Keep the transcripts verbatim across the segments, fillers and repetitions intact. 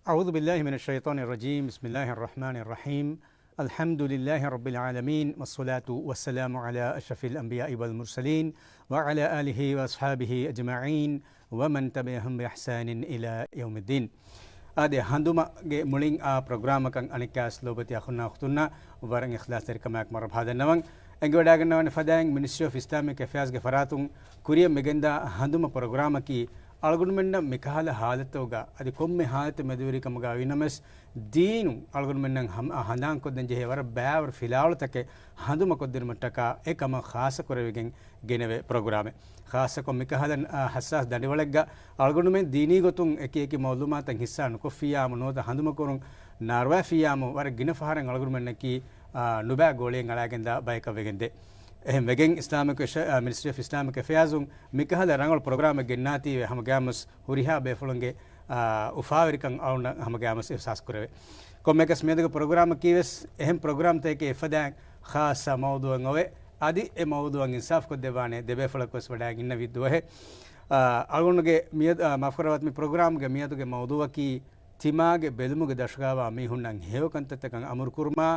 أعوذ بالله من الشيطان الرجيم. بسم الله الرحمن الرحيم. الحمد لله رب العالمين، والصلاة والسلام على أشرف الأنبياء والمرسلين، وعلى آله وأصحابه أجمعين، ومن تبعهم بإحسان إلى يوم الدين. އާދެ، ހަނދުމަގެ މުޅިން އާ ޕްރޮގްރާމަކަށް އަނެއްކާސް ލޯބިތި އަޚުންނާ އުޚްތުންނާ ވަރަށް އިޚްލާޞްތެރިކަމާއެކު މަރުޙަބާ ދަންނަވަން. އެނގިވަޑައިގަންނަވާނެ ފަދައިން މިނިސްޓްރީ އޮފް އިސްލާމިކް އެފެއާޒްގެ ފަރާތުން ކުރިއަށް މިގެންދާ ހަނދުމަ ޕްރޮގްރާމަކީ، އަޅުގަނޑުމެންނަށް މިކަހަލަ ހާލަތުގަ އަދި ކޮންމެ ހާލަތެއް މެދުވެރިކަމުގަ ވީނަމަވެސް، ދީނުން އަޅުގަނޑުމެންނަށް ހަމަ-، ހަނދާންކޮށްދޭން ޖެހޭ ވަރަށް ބައިވަރު ފިލާވަޅުތަކެއް ހަނދުމަކޮށްދިނުމަށްޓަކާ އެކަމަށް ޚާއްޞަކުރެވިގެން ގެނެވޭ ޕްރޮގްރާމެއް. ޚާއްޞަކޮށް މިކަހަލަ، އާ، ޙައްސާސް ދަނޑިވަޅެއްގަ އަޅުގަނޑުމެން ދީނީ ގޮތުން އެކި އެކި މައުލޫމާތަށް ހިއްސާ ނުކޮށްފިއްޔާމު ނުވަތަ ހަނދުމަކުރުން ނާރުވާފިއްޔާމު ވަރަށް ގިނަ ފަހަރެއް އަޅުގަނޑުމެންނަކީ، އާ، ނުބައި ގޯޅިއެއް އަޅާގެންދާ ބަޔަކަށް ވެގެންދޭ. އެހެން ވެގެން އިސްލާމިކް އެޝ-، އާ، މިނިސްޓްރީ އޮފް އިސްލާމިކް އެފެއާޒުން މިކަހަލަ ރަނގަޅު ޕްރޮގްރާމެއް ގެންނާތީވެ ހަމަގައިމުވެސް ހުރިހާ ބޭފުޅުންގެ، އާ، އުފާވެރިކަން އަޅުންނަށް ހަމަގައިމުވެސް އިޙްސާސް ކުރެވޭ. ކޮންމެއަކަސް މިއަދުގެ ޕްރޮގްރާމަކީވެސް އެހެން ޕްރޮގްރާމްތަކެކޭ އެފަދައިން ޚާއްޞަ މައުޟޫއެއް އޮވޭ. އަދި އެ މައުޟޫއަށް އިންސާފް ކޮށްދެއްވާނެ ދެބޭފުޅަކުވެސް ވަޑައިގެން އިންނެވި ދުވަހެއް. އާ، އަޅުގަނޑުގެ މިއަދު، އާ، މާފުކުރައްވާތި މި ޕްރޮގްރާމްގެ މިއަދުގެ މައުޟޫއަކީ ތިމާގެ ބެލުމުގެ ދަށުގައިވާ މީހުންނަށް ހެޔޮ ކަންތައްތަކަށް އަމުރުކުރުމާ،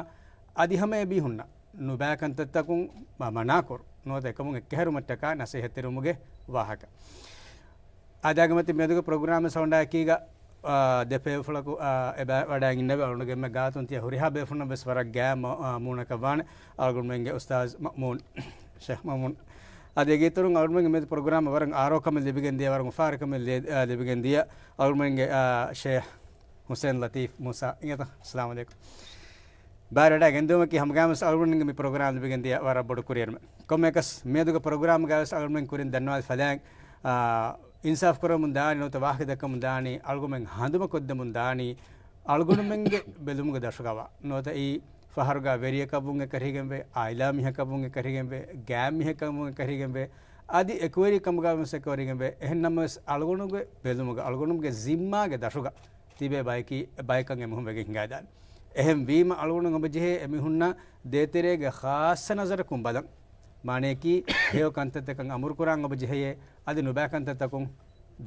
އަދި ހަމަ އެ މީހުންނަށް ނުބައި ކަންތައްތަކުން މަ-، މަނާކުރު ނުވަތަ އެކަމުން އެއްކަހެރުމަށްޓަކާ ނަސޭހަތްތެރިވުމުގެ ވާހަކަ. އާދެ، އަގަމަތި މިއަދުގެ ޕްރޮގްރާމެއް ސަވަންޑާއެކީގަ، އާ، ދެ ބޭފުޅަކު، އާ، އެބަ ވަޑައިގެންނެވި އަޅުގަނޑުގެ އެންމެ ގާތުން ތިޔަ ހުރިހާ ބޭފުޅުންނަށް ވެސް ވަރަށް ގާތް މަ-، އާ، މޫނަކަށް ވާނެ. އަޅުގަނޑުމެންގެ އުސްތާޒް މައުމޫން، ޝޭޚް މައުމޫން. އަދި އޭގެ އިތުރުން އަޅުގަނޑުމެންގެ މިއަދު ޕްރޮގްރާމަށް ވަރަށް އާރޯކަމެއް ލިބިގެން ދިޔަ، ވަރަށް އުފާވެރިކަމެއް ލި-، އާ، ލިބިގެން ދިޔަ އަޅުގަނޑުމެންގެ، އާ، ޝޭޚް ހުސެން ލަތީފް މޫސާ. އިނގޭތަ؟ އައްސަލާމު ޢަލައިކުމް. ބާރަޑާ ގެންދިއުމަކީ ހަމަގައިމުވެސް އަޅުގަނޑުމެންގެ މި ޕްރޮގްރާމް ލިބިގެން ދިޔަ ވަރަށް ބޮޑު ކުރިއެރުމެއް. ކޮންމެއަކަސް މިއަދުގެ ޕްރޮގްރާމްގައިވެސް އަޅުގަނޑުމެން ކުރިން ދަންނަވާލި ފަދައިން، އާ، އިންސާފް ކުރަމުން ދާނީ، ނުވަތަ ވާހަކަ ދައްކަމުން ދާނީ، އަޅުގަނޑުމެން ހަނދުމަ ކޮށްދެމުން ދާނީ، އަޅުގަނޑުމެންގެ ބެލުމުގެ ދަށުގަވާ ނުވަތަ އެއީ ފަހަރުގަ ވެރިޔަކަށްވުން އެކަށީގެންވެ، އާއިލާ މީހަކަށްވުން އެކަށީގެންވެ، ގާތް މީހަކަށްވުން އެކަށީގެންވެ، އަދި އެކުވެރިކަމުގަ ވެސް އެކަށީގެންވެ. އެހެން ނަމަވެސް އަޅުގަނޑުގެ ބެލުމުގަ، އަޅުގަނޑުގެ ޒިންމާގެ ދަށުގަ ތިބޭ ބަޔަކީ، ބަޔަކަށް އެމީހުން ވެގެން ހިނގައިދާނެ. އެހެން ވީމަ އަޅުގަނޑު އެބަ ޖެހޭ އެމީހުންނަށް ދޭތެރޭގެ ޚާއްޞަ ނަޒަރަކުން ބަލަން. މާނަޔަކީ، ހެޔޮ ކަންތައްތަކަށް އަމުރުކުރާން އެބަ ޖެހެޔޭ، އަދި ނުބައި ކަންތައްތަކުން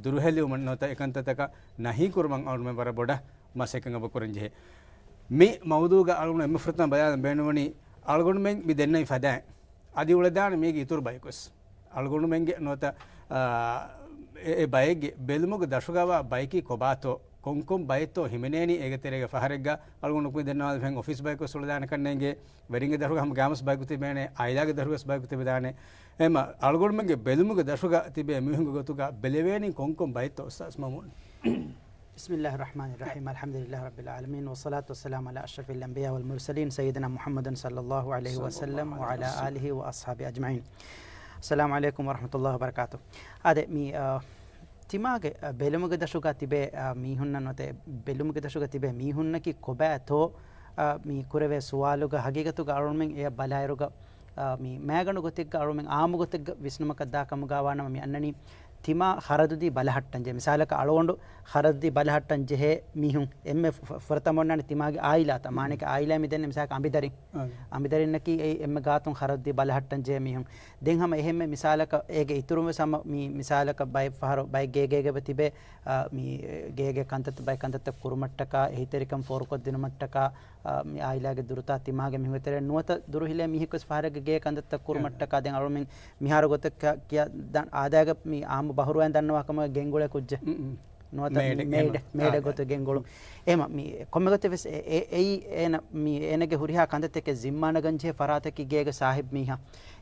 ދުރުހެލިވުމަށް ނުވަތަ އެކަންތައްތަކަށް ނަހީކުރުމަށް އަޅުގަނޑުމެން ވަރަށް ބޮޑަށް މަސައްކަތް އެބަ ކުރަން ޖެހޭ. މި މައުޟޫގަ އަޅުގަނޑު އެންމެ ފުރަތަމަ ބަލާލަން ބޭނުންވަނީ، އަޅުގަނޑުމެން މި ދެންނެވި ފަދައިން އަދި އުޅެދާނެ މީގެ އިތުރު ބަޔަކުވެސް. އަޅުގަނޑުމެންގެ ނުވަތަ، އާ، އެ، އެ ބައެއްގެ ބެލުމުގެ ދަށުގަވާ ބަޔަކީ ކޮބާތޯ، ކޮންކޮން ބައެއްތޯ ހިމެނޭނީ އޭގެ ތެރޭގަ ފަހަރެއްގަ އަޅުގަނޑު މި ދެންނެވި ފަދައިން އޮފީސް ބަޔަކުވެސް އުޅެދާނެ ކަންނޭނގެ، ވެރިންގެ ދަށުގަ ހަމަ ގާމަސް ބަޔަކު ތިބޭނެ، އާއިލާގެ ދަށުގަސް ބަޔަކު ތިބެދާނެ. އެމަ އަޅުގަނޑުމެންގެ ބެލުމުގެ ދަށުގަ ތިބޭ މީހުންގެ ގޮތުގަ ބެލެވޭނީ ކޮންކޮން ބައެއްތޯ އުސްތާޒް މައުމޫން؟ بسم الله الرحمن الرحيم. الحمد لله رب العالمين، والصلاة والسلام على أشرف الأنبياء والمرسلين سيدنا محمد صلى الله عليه وسلم وعلى آله وأصحابه أجمعين. السلام عليكم ورحمة الله وبركاته. އާދެ، މި، އާ، ތިމާގެ، އާ، ބެލުމުގެ ދަށުގަ ތިބޭ، އާ، މީހުންނަށް ނުވަތަ ބެލުމުގެ ދަށުގަ ތިބޭ މީހުންނަކީ ކޮބާތޯ، އާ، މި ކުރެވޭ ސުވާލުގަ ހަގީގަތުގަ އަޅުގަނޑުމެން އެޔަށް ބަލާއިރުގަ، އާ، މި މައިގަނޑު ގޮތެއްގަ އަޅުމެން އާއްމު ގޮތެއްގަ ވިސްނުމަކަށް ދާ ކަމުގަ ވާނަމަ މި އަންނަނީ ތިމާ ޚަރަދުދީ ބަލަހައްޓަންޖެހޭ. މިސާލަކަށް އަޅުގަނޑު ޚަރަދުދީ ބަލަހައްޓަންޖެހޭ މީހުން އެންމެ ފު-، ފުރަތަމަ އޮންނާނެ ތިމާގެ އާއިލާތައް. މާނައަކީ އާއިލާ މި ދެންނެވި މިސާލަކަށް އަނބިދަރިން. އާ. އަނބިދަރިންނަކީ އެ އެންމެ ގާތުން ޚަރަދުދީ ބަލަހައްޓަންޖެހޭ މީހުން. ދެން ހަމަ އެހެންމެ މިސާލަކަށް އޭގެ އިތުރުން ވެސް ހަމަ މި މިސާލަކަށް ބައެއް ފަހަރު ބައެއް ގޭގޭގަ ތިބޭ، އާ، މި ގޭގެ ކަންތައްތައް ބައެއް ކަންތައްތައް ކުރުމަށްޓަކާ އެހީތެރިކަން ފޯރުކޮށްދިނުމަށްޓަކާ، އާ، މި އާއިލާގެ ދުރުތާ ތިމާގެ މީހުންގެ ތެރެއިން ނުވަތަ ދުރުހިލޭ މީހެއްވެސް ފަހަރެއްގެ ގޭ ކަންތައްތައް ކުރުމަށްޓަކާ. ދެން އަޅުމެން މިހާރު ގޮތަށް ކިޔާ، ކިޔާ ދަން އާދައިގެ މި އާއްމު ބަހުރުވައިން ދަންނަވާ ކަމަށް ގެންގުޅޭ ކުއްޖެއް. ނުވަތަ މޭޑެއް، މޭޑެއް، މޭޑެއް ގޮތުގަ ގެންގުޅުން. އެހެމަ މި ކޮންމެ ގޮތެއް ވެސް އެ، އެ، އެއީ އޭނަ މި އޭނަގެ ހުރިހާ ކަންތައްތަކެއް ޒިންމާ ނަގަންޖެހޭ ފަރާތަކީ ގޭގެ ސާހިބް މީހާ.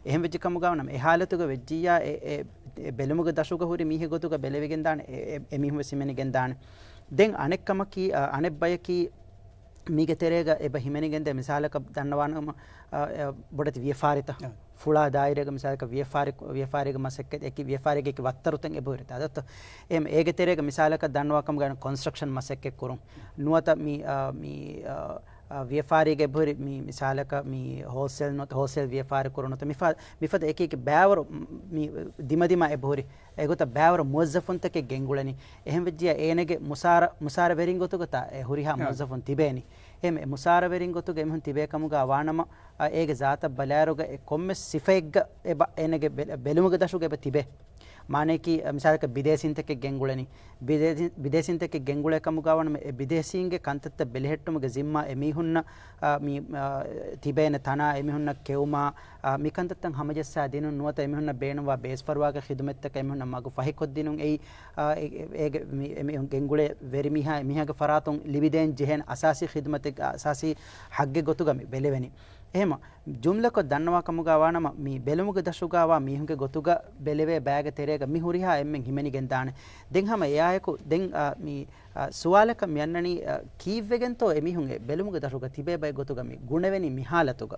އެހެން ވެއްޖެ ކަމުގަ ވަނަމަ އެ ހާލަތުގަ ވެއްޖިއްޔާ އެ، އެ، އެ ބެލުމުގެ ދަށުގަ ހުރި މީހެއް ގޮތުގަ ބެލެވިގެން ދާނެ، އެ، އެ، އެ މީހުން ވެސް ހިމެނިގެން ދާނެ. ދެން އަނެއް ކަމަކީ، އަ، އަނެއް ބަޔަކީ މީގެ ތެރޭގަ އެބަ ހިމެނިގެންދޭ މިސާލަކަށް ދަންނަވާނަމަ، އަ، އަ، ބޮޑެތި ވިޔަފާރިތައް. އަ. ފުޅާ ދާއިރާގެ މިސާލަކަށް ވިޔަފާރި، ވިޔަފާރީގެ މަސައްކަތް، އެކި ވިޔަފާރީގެ އެކި ވައްތަރުތައް އެބަހުރި. އަދަތު އެ، އޭގެ ތެރޭގަ މިސާލަކަށް ދަންނަވާ ކަމުގަ ކޮންސްޓްރަކްޝަން މަސައްކަތް ކުރުން. ނުވަތަ މި، އަ، މި، އަ، އަ، ވިޔަފާރީގެ އެބަހުރި މި މިސާލަކަށް މި ހޯލްސޭލް ނުވަތަ ހޯލްސޭލް ވިޔަފާރި ކުރުން ނުވަތަ މިފަ-، މިފަދަ އެކި އެކި ބައިވަރު މި ދިމަދިމާ އެބަހުރި. އެގޮތަށް ބައިވަރު މުވައްޒަފުންތަކެއް ގެންގުޅެނީ. އެހެން ވެއްޖިއްޔާ އޭނަގެ މުސާރަ-، މުސާރަވެރިން ގޮތުގަ ތާ އެ ހުރިހާ އާ. މުވައްޒަފުން ތިބޭނީ. އެހެން މުސާރަވެރިން ގޮތުގަ އެމީހުން ތިބޭ ކަމުގަ ވާނަމަ، އާ، އޭގެ ޒާތަށް ބަލާއިރުގަ އެ ކޮންމެ ސިފައެއްގަ އެބަ އޭނަގެ ބެ-، ބެލުމުގެ ދަށުގަ އެބަ ތިބޭ. މާނަޔަކީ، އަ، މިސާލަކަށް ބިދޭސީންތަކެއް ގެންގުޅެނީ. ބިދޭސީ-، ބިދޭސީންތަކެއް ގެންގުޅޭ ކަމުގާ ވަނަމަ އެ ބިދޭސީންގެ ކަންތައްތައް ބެލެހެއްޓުމުގެ ޒިންމާ އެމީހުންނަށް، އަ، މި، އަ، ތިބޭނެ ތަނާ އެމީހުންނަށް ކެއުމާ، އަ، މިކަންތައްތައް ހަމަޖައްސާ ދިނުން ނުވަތަ އެމީހުންނަށް ބޭނުންވާ ބޭސްފަރުވާގެ ޚިދުމަތްތަކަށް އެމީހުންނަށް މަގު ފަހިކޮށްދިނުން އެއީ، އަ، އެ-، އެ-، އޭގެ މި-، އެމީހުން ގެންގުޅޭ ވެރިމީހާ އެމީހާގެ ފަރާތުން ލިބިދޭން ޖެހޭނެ އަސާސީ ޚިދުމަތެއް، އަސާސީ ހައްގެއް ގޮތުގަ މި ބެލެވެނީ. އެހެމަ ޖުމްލަކޮށް ދަންނަވާ ކަމުގާ ވާނަމަ، މި ބެލުމުގެ ދަށުގާވާ މީހުންގެ ގޮތުގަ ބެލެވޭ ބައިގެ ތެރޭގަ މި ހުރިހާ އެންމެން ހިމެނިގެން ދާނެ. ދެން ހަމަ އެއާއެކު ދެން، އާ، މި، އާ، ސުވާލަކަށް މި އަންނަނީ، އާ، ކީއްވެގެންތޯ އެމީހުން އެ ބެލުމުގެ ދަށުގަ ތިބޭ ބައެއް ގޮތުގަ މި ގުނެވެނީ މި ހާލަތުގަ.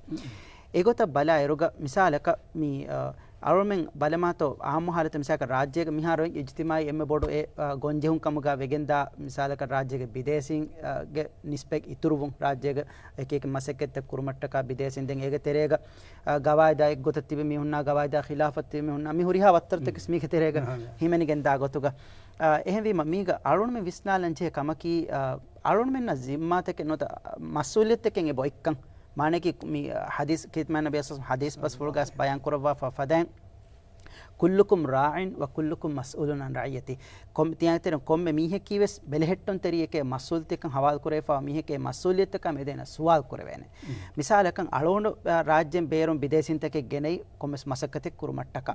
އެގޮތަށް ބަލާ އިރުގަ މިސާލަކަށް މި، އާ، އަޅުމެން ބަލަމާތޯ އާއްމު ހާލަތު މިސާލަކަށް ރާއްޖޭގަ މިހާރު އިޖްތިމާއީ އެންމެ ބޮޑު އެ، އާ، ގޮންޖެހުން ކަމުގަ ވެގެންދާ މިސާލަކަށް ރާއްޖޭގެ ބިދޭސީން، އާ، ގެ ނިސްބަތް އިތުރުވުން ރާއްޖޭގެ އެކި އެކި މަސައްކަތްތައް ކުރުމަށްޓަކާ ބިދޭސީން ދެން އޭގެ ތެރޭގަ، އާ، ގަވާއިދާ އެއްގޮތަށް ތިބި މީހުންނާ ގަވާއިދާ ޚިލާފަށް ތިބި މީހުންނާ މި ހުރިހާ ވައްތަރުތަކެސް މީގެ ތެރޭގަ ހިމެނިގެންދާ ގޮތުގަ. އާ، އެހެންވީމަ މީގަ އަޅުންމެ ވިސްނާލަން ޖެހޭ ކަމަކީ، އާ، އަޅުންމެންނަށް ޒިންމާތަކެއް ނުވަތަ މަސްއޫލިއްޔަތުތަކެއް އެބަ އޮތްކަން. މާނައަކީ މި ޙަދީޘް ކީރިތި މާތް ނަބީ ޞައްލައްލާހު ޢަލައިހި ވަސައްލަމް ޙަދީޘް ބަސްފުޅުގައި ބަޔާން ކުރައްވާފަ ފަދައިން، كلكم راع وكلكم مسؤول عن رعيته. ކޮން، ތިޔަތެރެ ކޮންމެ މީހަކީވެސް ބެލެހެއްޓުންތެރިއެކޭ މަސްއޫލްތަކަން ހަވާލުކުރެވިފައި މީހެކޭ މަސްއޫލިއްޔަތަކާ މެދޭނަ ސުވާލު ކުރެވޭނެ. މިސާލަކަށް އަޅުގަނޑު، އަ، ރާއްޖޭން ބޭރުން ބިދޭސީންތަކެއް ގެނައި ކޮންމެސް މަސައްކަތެއް ކުރުމަށްޓަކާ.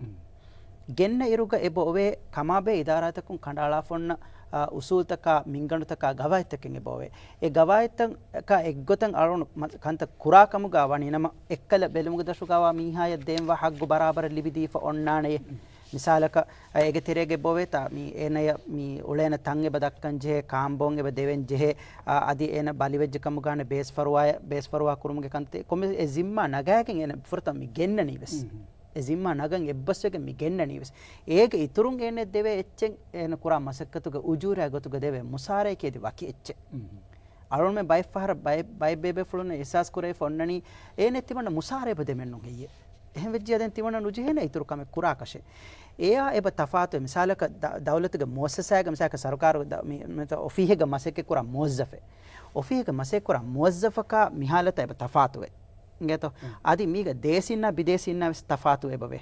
ގެންނަ އިރުގަ އެބަ އޮވޭ ކަމާބެހޭ އިދާރާތަކުން ކަނޑައަޅާފަ އޮންނަ، އާ، އުސޫލްތަކާ، މިންގަނޑުތަކާ، ގަވާއިދުތަކެއް އެބަ އޮވޭ. އެ ގަވާއިދުތަކާ އެއްގޮތަށް އަޅުގަނޑު މަ-، ކަންތައް ކުރާ ކަމުގަ ވަނީ ނަމަ، އެއްކަލަ ބެލުމުގެ ދަށުގަވާ މީހާޔަށް ދޭންވާ ހައްގު ބަރާބަރަށް ލިބިދީފަ އޮންނާނެޔޭ. މިސާލަކަށް، އަ، އޭގެ ތެރޭގަ އެބަ އޮވޭތާ، މި އޭނަޔަށް މި އުޅޭނެ ތަން އެބަ ދައްކަން ޖެހޭ، ކާންބޯން އެބަ ދެވެން ޖެހޭ، އަ، އަދި އޭނަ ބަލިވެއްޖެ ކަމުގަ ވާނެ ބޭސްފަރުވާ، ބޭސްފަރުވާ ކުރުމުގެ ކަންތައް ކޮންމެ އެ ޒިންމާ ނަގާގެން އޭނަ ފުރަތަމަ މި ގެންނަނީވެސް. އެ ޒިންމާ ނަގަން އެއްބަސްވެގެން މި ގެންނަނީވެސް. އޭގެ އިތުރުން އޭނަ ދެވޭ އެއްޗެއް، އޭނަ ކުރާ މަސައްކަތުގެ އުޖޫރާ ގޮތުގަ ދެވޭ މުސާރައަކީ އަދި ވަކި އެއްޗެއް. އަޅުންމެ ބައެއް ފަހަރަށް ބައެއް، ބައެއް ބޭބޭފުޅުން އިޙްސާސް ކުރެވިފަ އޮންނަނީ، އޭނަ ތިމަންނަ މުސާރަ އެބަ ދެމެއްނު ހެއްޔޭ. އެހެން ވެއްޖިއްޔާ ދެން ތިމަންނަ ނުޖެހޭނެ އިތުރު ކަމެއް ކުރާކަށެއް. އެއާ އެބަ ތަފާތުވެ، މިސާލަކަށް ދަ-، ދައުލަތުގެ މުއައްސަސާގެ މިސާލަކަށް ސަރުކާރު ދަ-، މި-، މި-، އޮފީހެއްގަ މަސައްކަތް ކުރާ މުވައްޒަފެއް. އޮފީހެއްގަ މަސައްކަތް ކުރާ މުވައްޒަފަކާ މި ހާލަތަށް އެބަ ތަފާތުވޭ. އިނގޭތޯ؟ އަދި މީގަ ދޭސީންނާ ބިދޭސީންނާ ވެސް ތަފާތު އެބަވޭ.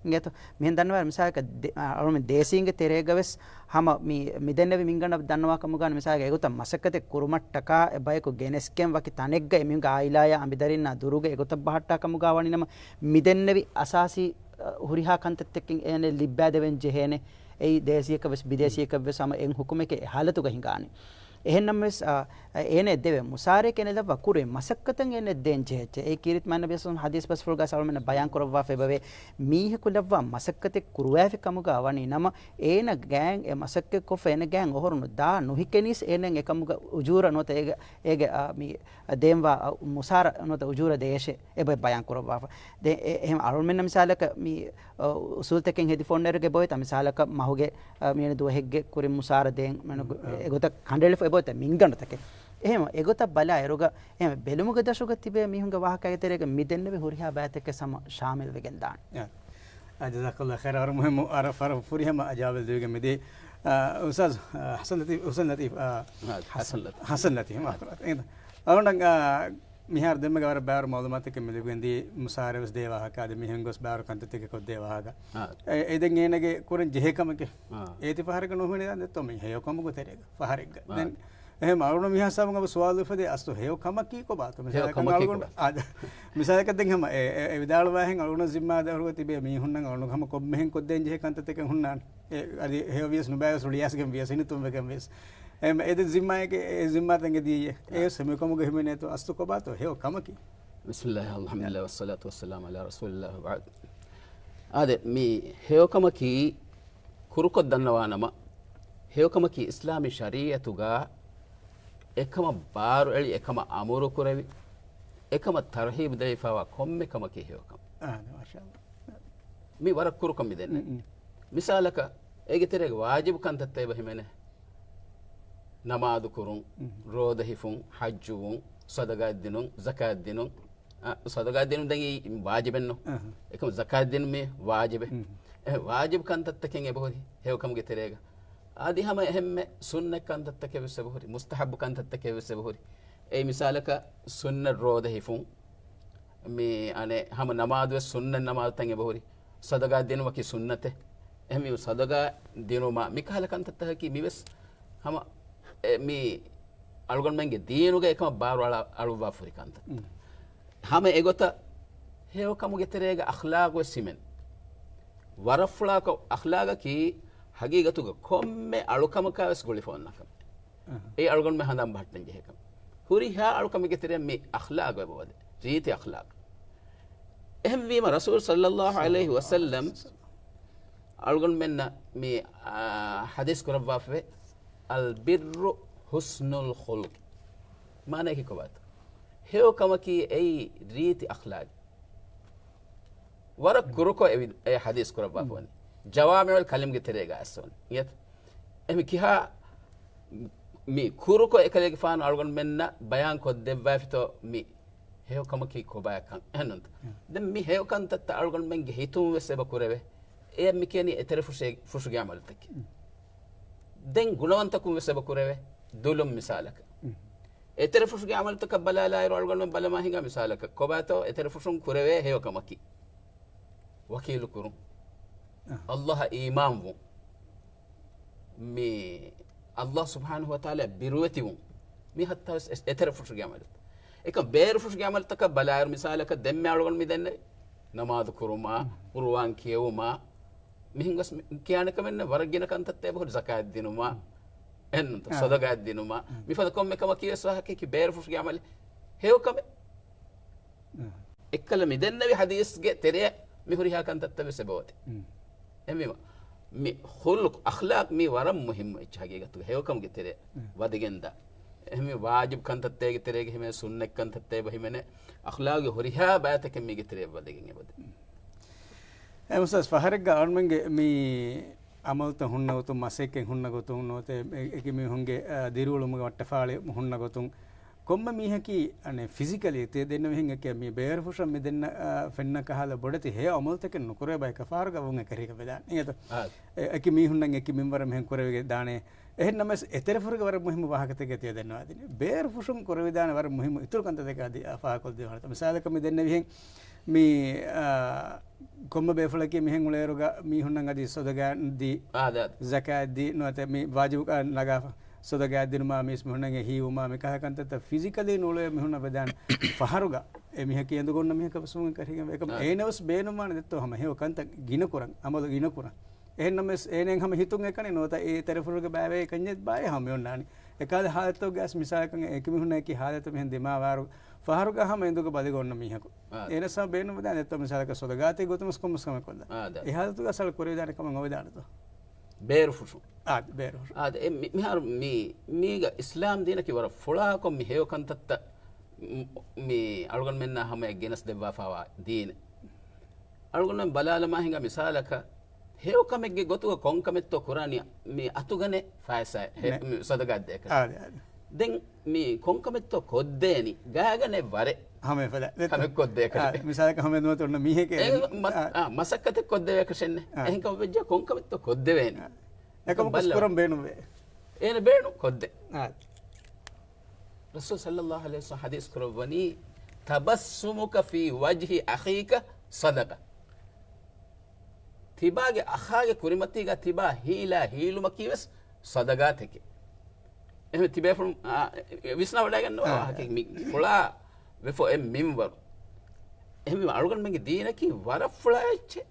އިނގޭތޯ؟ މިހެން ދަންނަވާ މިސާލަކަށް ދެ-، އަ-، އަޅުމެން ދޭސީންގެ ތެރޭގަ ވެސް ހަމަ މި، މިދެންނެވި މިންގަނޑަށް ދަންނަވާ ކަމުގާ މިސާލަކަށް އެގޮތަށް މަސައްކަތެއް ކުރުމަށްޓަކާ އެ ބަޔަކު ގެނެސްގެން ވަކި ތަނެއްގަ އެމީހުންގެ އާއިލާޔާ އަނބިދަރިންނާ ދުރުގަ އެގޮތަށް ބަހައްޓާ ކަމުގާ ވަނީ ނަމަ މިދެންނެވި އަސާސީ، އަ، ހުރިހާ ކަންތައްތަކެއް އޭނަ ލިއްބާދެވެން ޖެހޭނެ. އެއީ ދޭސީއަކަށް ވެސް ބިދޭސީއަކަށް ވެސް ހަމަ އެއް ހުކުމެކޭ އެ ހާލަތުގަ ހިނގާނީ. އެހެންނަމަވެސް، އާ، އޭނަ ދެވޭ މުސާރައަކީ އޭނަ ލައްވާ ކުރެވޭ މަސައްކަތަށް އޭނަ ދޭން ޖެހޭ އެއްޗެއް. އެއީ ކީރިތި މާތް ނަބީ ސައްލައްލާހު ޢަލައިހި ވަސައްލަމް ޙަދީޘް ބަސްފުޅުގަ އަޅުމެންނަށް ބަޔާން ކުރައްވާފަ އެބަވޭ. މީހަކު ލައްވާ މަސައްކަތެއް ކުރުވާފި ކަމުގަ ވަނީ ނަމަ، އޭނަ ގާތް އެ މަސައްކަތް ކޮށްފަ އޭނަ ގާތް އޮހޮރުނު ދާ ނުހިކެނީސް އޭނަ އެކަމުގަ އުޖޫރަ ނުވަތަ އޭގެ، އޭގެ، އާ، މި ދޭންވާ، އާ، މުސާރަ ނުވަތަ އުޖޫރަ ދޭށޭ އެބަ ބަޔާން ކުރައްވާފަ. ދެ-، އެ-، އެހެން އަޅުމެންނަށް މިސާލަކަށް މި އުސޫލްތަކެއް ހެދިފަ އޮންނައިރުގަ އެބައޮތް މިސާލަކަށް މަހުގެ، އަ، މިއަނެއް ދުވަހެއްގެ ކުރިން މުސާރަ ދޭން، މަނު-، އެގޮތަށް ކަނޑައެޅިފަ އެބައޮތް މިންގަނޑުތަކެއް. އެހެން އެގޮތަށް ބަލާ އިރުގަ، އެހެން ބެލުމުގެ ދަށުގަ ތިބޭ މީހުންގެ ވާހަކައިގެ ތެރޭގަ މި ދެންނެވި ހުރިހާ ބައިތަކެއް ހަމަ ޝާމިލް ވެގެން ދާނެ. އާ، ޖަޒާކައްލާހު ޚައިރާ، ވަރަށް މުހިއްމު، ވަރަށް ފަރު ފުރިހަމަ ޖަވާބެއް ދެވިގެން މިދީ. އާ، އުސްތާޛް، އާ، ޙަސަން ލަތީފް، ޙަސަން ލަތީފް، އާ، ޙަސަން ލަތީފް. ޙަސަން ލަތީފް، މާފު ކުރާތި. އަޅުގަނޑަށް، އާ، މިހާރު ދެންމެ ވަރަށް ބާރު މަޢުލޫމާތެއް މި ލިބިގެންދީ، މުސާރަ ވެސް ދޭ ވާހަކަ، އަދި މިހެން ގޮސް ބާރު ކަންތައްތަކެއް ކޮށްދޭ ވާހަކަ. އާ. އެ، އެ ދެން އޭނަގެ ކުރަން ޖެހޭ ކަމެކޭ. އާ. އޭތި ފަހަރެއްގަ ނުހުންނެވި ދާން ދެއްތޯ މި ހެޔޮ ކަމުގެ ތެރޭގަ ފަހަރެއްގަ. އާ. ދެން އެހެން އަޅުގަނޑު މިހާ ސަބަބުން އަބަ ސުވާލު އުފެދޭ އަސްލު ހެޔޮ ކަމަކީ ކޮބާތޯ؟ ހެޔޮ މިސާލަކަށް ކަމަކީ އަޅުގަނޑު، ކޮބާ؟ އާ، މިސާލަކަށް ދެން ހަމަ އެ، އެ، އެ ވިދާޅުވާހެން އަޅުގަނޑު ޒިންމާ ދަށުގަ ތިބޭ މީހުންނަށް އަޅުގަނޑު ހަމަ ކޮންމެހެން ކޮށްދޭން ޖެހޭ ކަންތައްތަކެއް ހުންނާނެ. އެ، އަދި ހެޔޮ ވިޔަސް ނުބައިވެސް ރުޅިއައިސްގެން ވިޔަސް ހިނިތުންވެގެން ވިޔަސް. އެ، އެ ދެން ޒިންމާއެކޭ، އެ ޒިންމާ ތަނގެ ދިޔައީ. އެ އާ. ސެމިކޮމުގެ ހިމެނޭތޯ އަސްލު ކޮބާތޯ ހެޔޮ ކަމަކީ؟ بسم الله، الحمد لله، والصلاة والسلام على رسول الله، وبعد. އާދެ، މި ހެޔޮ ކަމަކީ ކުރުކޮށް ދަންނަވާނަމަ، ހެޔޮ ކަމަކީ އިސްލާމީ ޝަރީޢަތުގަ އެކަމަށް ބާރު އެޅި، އެކަމަށް އަމުރު ކުރެވި، އެކަމަށް ތަރްހީބު ދެވިފައިވާ ކޮންމެ ކަމަކީ ހެޔޮ ކަމެއް. އާ، މާޝާﷲ. މި ވަރަށް ކުރުކޮށް މި ދެންނެވި. މް، މް. މިސާލަކަށް، އޭގެ ތެރޭގަ ވާޖިބު ކަންތައްތައް އެބަ ހިމެނޭ. ނަމާދު ކުރުން، މް. ރޯދަ ހިފުން، ޙައްޖުވުން، ޞަދަގާތް ދިނުން، ޒަކާތް ދިނުން. އަ، ޞަދަގާތް ދިނުން ދެން އެއީ ވާޖިބެއްނު. އަހަ. އެކަމު ޒަކާތް ދިނުން މީ ވާޖިބެއް. މް. އެ ވާޖިބު ކަންތައްތަކެއް އެބަހުރި ހެޔޮކަމުގެ ތެރޭގަ. އަދި ހަމަ އެހެންމެ ސުންނަތް ކަންތައްތަކެއް ވެސް އެބަހުރި، މުސްތަޙައްބު ކަންތައްތަކެއް ވެސް އެބަހުރި. އެއީ މިސާލަކަށް ސުންނަތް ރޯދަ ހިފުން، މި އަނެއް ހަމަ ނަމާދު ވެސް ސުންނަތް ނަމާދުތައް އެބަހުރި. ޞަދަގާތް ދިނުމަކީ ސުންނަތެއް. އެހެންވީމަ ޞަދަޤާ ދިނުމާ މިކަހަލަ ކަންތައްތަކަކީ މިވެސް ހަމަ އެ، މި އަޅުގަނޑުމެންގެ ދީނުގަ އެކަމަށް ބާރު އަޅާ، އަޅުއްވާފަ ހުރި ކަންތައް. މް. ހަމަ އެގޮތަށް ހެޔޮކަމުގެ ތެރޭގަ އަޚްލާޤު ވެސް ހިމެނޭ. ވަރަށްފުޅާކޮށް އަޚްލާޤަކީ ހަގީގަތުގަ ކޮންމެ އަޅުކަމަކާ ވެސް ގުޅިފަ އޮންނަ ކަމެއް. އަހަ. އެއީ އަޅުގަނޑުމެން ހަނދާން ބަހައްޓަން ޖެހޭ ކަމެއް. ހުރިހާ އަޅުކަމެއްގެ ތެރެއަށް މި އަޚްލާޤު އެބަ ވަދޭ. ރީތި އަޚްލާޤު. އެހެންވީމަ ރަސޫލު ޞައްލައްލާހު ޢަލައިހި ވަސައްލަމް އަޅުގަނޑުމެންނަށް މި، އާ، ޙަދީޘް ކުރައްވާފަވޭ، "البر حسن الخلق." މާނައަކީ ކޮބާތޯ؟ ހެޔޮކަމަކީ އެއީ ރީތި އަޚްލާޤެއް. ވަރަށް ކުރުކޮށް އެ ވި-، އެ ޙަދީޘް ކުރައްވާފަވަނީ. ޖަވާމިޢުލް ކަލިމްގެ ތެރޭގަ އައިސްފަވަނީ. އިނގޭތަ؟ އެހެން ކިހާ މި ކުރުކޮށް އެކަލޭގެފާނު އަޅުގަނޑުމެންނަށް ބަޔާން ކޮށްދެއްވާފިތޯ މި ހެޔޮކަމަކީ ކޮބާކަން. އެހެންނޫންތަ؟ މް. ދެން މި ހެޔޮކަންތައްތައް އަޅުގަނޑުމެންގެ ހިތުން ވެސް އެބަ ކުރެވޭ. އެޔަށް މި ކިޔަނީ އެތެރެ ފުށޭ-، ފުށުގެ ޢަމަލުތަކެއް. މް. ދެން ގުނަވަންތަކުން ވެސް އެބަ ކުރެވޭ. ދުލުން މިސާލަކަށް. މް. އެތެރެ ފުށުގެ ޢަމަލުތަކަށް ބަލާލާއިރު އަޅުގަނޑުމެން ބަލަމާ ހިނގާ މިސާލަކަށް، ކޮބާތޯ އެތެރެ ފުށުން ކުރެވޭ ހެޔޮކަމަކީ؟ ވަކީލު ކުރުން. އަހަ. ﷲ އަށް އީމާންވުން. މި ﷲ ސުބްޙާނަހޫ ވަތަޢާލާ ބިރުވެތިވުން. މި ހައްތާވެސް އެ-، އެތެރެ ފުށުގެ ޢަމަލު. އެކަން ބޭރު ފުށުގެ ޢަމަލުތަކަށް ބަލާއިރު މިސާލަކަށް ދެންމެ އަޅުގަނޑު މި ދެންނެވި ނަމާދު ކުރުމާ، މް. ޤުރުއާން ކިޔެވުމާ، މިހެން ގޮސް މި ކިޔާނެ ކަމެއް ނެތް، ވަރަށް ގިނަ ކަންތައްތައް އެބަހުރި، ޒަކާތް ދިނުމާ، މް. އެހެންނޫންތަ؟ އާ. ޞަދަޤާތް ދިނުމާ، މް. މިފަދަ ކޮންމެ ކަމަކީ ވެސް ވާހަކައަކީ ބޭރު ފުށުގެ ޢަމަލެއް. ހެޔޮކަމެއް. އަހަ. އެއްކަލަ މި ދެންނެވި ޙަދީޘްގެ ތެރެއަށް މި ހުރިހާ ކަންތައްތައް ވެސް އެބަ ވަދޭ. މް. އެހެންވީމަ، މި ޚުލްޤު، އަޚްލާޤް މީ ވަރަށް މުހިއްމު އެއްޗެއް ޙަޤީޤަތުގަ. ހެޔޮކަމުގެ ތެރެއަށް މް. ވަދެގެންދާ. އެހެންވީމަ ވާޖިބު ކަންތައްތައް އޭގެ ތެރޭގަ ހިމެނޭ، ސުންނަތް ކަންތައްތައް އެބަ ހިމެނޭ، އަޚްލާޤުގެ ހުރިހާ ބައިތަކެއް މީގެ ތެރެއަށް ވަދެގެން އެބަދޭ. އެ އުސްތާޛް، ފަހަރެއްގަ އަޅުމެންގެ މި ޢަމަލުތައް ހުންނަ ގޮތުން، މަސައްކަތް ހުންނަ ގޮތުން ނުވަތަ އެ-، އެކި މީހުންގެ، އާ، ދިރިއުޅުމުގެ ވައްޓަފާޅި ހުންނަ ގޮތުން، ކޮންމެ މީހަކީ، އަނެއް، ފިޒިކަލީ ތި ދެންނެވިހެން އެކި މި ބޭރުފުށަށް މި ދެންނަ، އާ، ފެންނަ ކަހަލަ ބޮޑެތި ހެޔޮ ޢަމަލުތަކެއް ނުކުރޭ ބަޔަކަށް ފަހަރުގަ ވުން އެކަށީގަ ވެދާނެ. އިނގޭތޯ؟ އާ. އެ-، އެކި މީހުންނަށް އެކި މިންވަރަށް މިހެން ކުރެވިގެ ދާނެ. އެހެން ނަމަވެސް އެތެރެފުށުގެ ވަރަށް މުހިއްމު ވާހަކަތަކެއް ތި ދެންނަވާދިނީ. ބޭރުފުށުން ކުރެވިދާނެ ވަރަށް މުހިއްމު އިތުރު ކަންތައްތަކެއް އަދި ފާހަގަކޮށްދެވޭ ހަނދު. މިސާލަކަށް މި ދެންނެވިހެން މި، އާ، ކޮންމެ ބޭފުޅަކީ މިހެން އުޅޭއިރުގަ މީހުންނަށް އަދި ޞަދަޤާތް ދީ، އާ، ދާ. ޒަކާތް ދީ، ނުވަތަ މި ވާޖިބު ނަގާފަ، ޞަދަޤާތް ދިނުމާ، މީސް މީހުންނަށް ހީވުމާ، މިކަހަލަ ކަންތައްތައް ފިޒިކަލީ ނޫޅޭ މީހުންނަށް ވެދާނެ. ފަހަރުގަ އެ މީހަކީ އެނދުގަ އޮންނަ މީހަކަށް ވެސް ވުން އެކަށީގެން ވޭ. އެކަމަ އާ. އޭނަ ވެސް ބޭނުންވާނެ ދެއްތޯ ހަމަ ހެޔޮ ކަންތައް ގިނަ ކުރަން، ޢަމަލު ގިނަ ކުރަން. އެހެން ނަމަވެސް އޭނައަށް ހަމަ ހިތުން އެކަނި ނުވަތަ އެ ތެރެފުށުގެ ބައިވެރި ކަންޏެއް ބާއޭ ހަމަ މި އޮންނާނީ. އެކަހަލަ ޙާލަތުގައި ވެސް މިސާލަކަށް އެކި މީހުންނަކީ ޙާލަތު މިހެން ދިމާވާއިރު ފަހަރުގަ ހަމަ އެނދުގަ ބަލިގަ އޮންނަ މީހަކު. އާ. އޭނަ ސަބަބުން ވެދާނެ ދެއްތޯ މިސާލަކަށް ޞަދަޤާތެއް ގޮތުން ވެސް ކޮންމެސް ކަމެއް ކޮށްލާ. އާ، ދާ. އެ ޙާލަތުގަ އަސްލު ކުރެވިދާނެ ކަމެއް އޮވެދާނެތޯ؟ ބޭރުފުށު. އާ، ބޭރުފުށު. އާ، ދެ-، އެ މި-، މިހާރު މި-، މީގަ އިސްލާމް ދީނަކީ ވަރަށް ފުޅާކޮށް މި ހެޔޮ ކަންތައްތައް މި-، މި އަޅުގަނޑުމެންނާ ހަމަޔަށް ގެނެސް ދެއްވާފަވާ ދީނެއް. އަޅުގަނޑުމެން ބަލާލަމާ ހިނގާ މިސާލަކަށް، ހެޔޮ ކަމެއްގެ ގޮތުގަ ކޮން ކަމެއްތޯ ކުރާނީ މި އަތުގަނެ ފައިސާ ހެ-، ނެ-، މި ޞަދަޤާތް ދޭކަށެއް. އާ، ދެ-، އާ، ދެ-. ދެން މި ކޮން ކަމެއްތޯ ކޮށްދޭނީ ގާގަނެ ވަރެއް. ހަމަ އެފަދަ. ކަމެއް ކޮށްދޭކަށެއް. އާ، މިސާލަކަށް ހަމަ ނުވަތަ އޮންނަ މީހެކޭ. އެ، މަ-، އާ. އާ، މަސައްކަތެއް ކޮށްދެވޭކަށެއްނެ. އާ. އެހެން ކަމަށް ވެއްޖެ ކޮން ކަމެއްތޯ ކޮށްދެވޭނީ. އާ. އެކަމަކު ބައްލަވާ. ކުރަން ބޭނުންވޭ. އޭނަ ބޭނުން ކޮށްދޭ. އާ. ރަސޫލު ޞައްލައްލާހު ޢަލައިހި ވަސައްލަމް ޙަދީޘް ކުރައްވަނީ، "تبسمك في وجه أخيك صدقة." ތިބާގެ އަޚާގެ ކުރިމަތީގަ ތިބާ ހީލާ ހީލުމަކީ ވެސް ޞަދަޤާތެކޭ. އެހެން ތިބޭފުޅުން، އާ، ވިސްނާވަޑައިގަންނަވާ އާ. ވާހަކަ މި ފުޅާ ވެފަ އެ މިންވަރު. އެހެންވީމަ އަޅުގަނޑުމެންގެ ދީނަކީ ވަރަށް ފުޅާ އެއްޗެއް.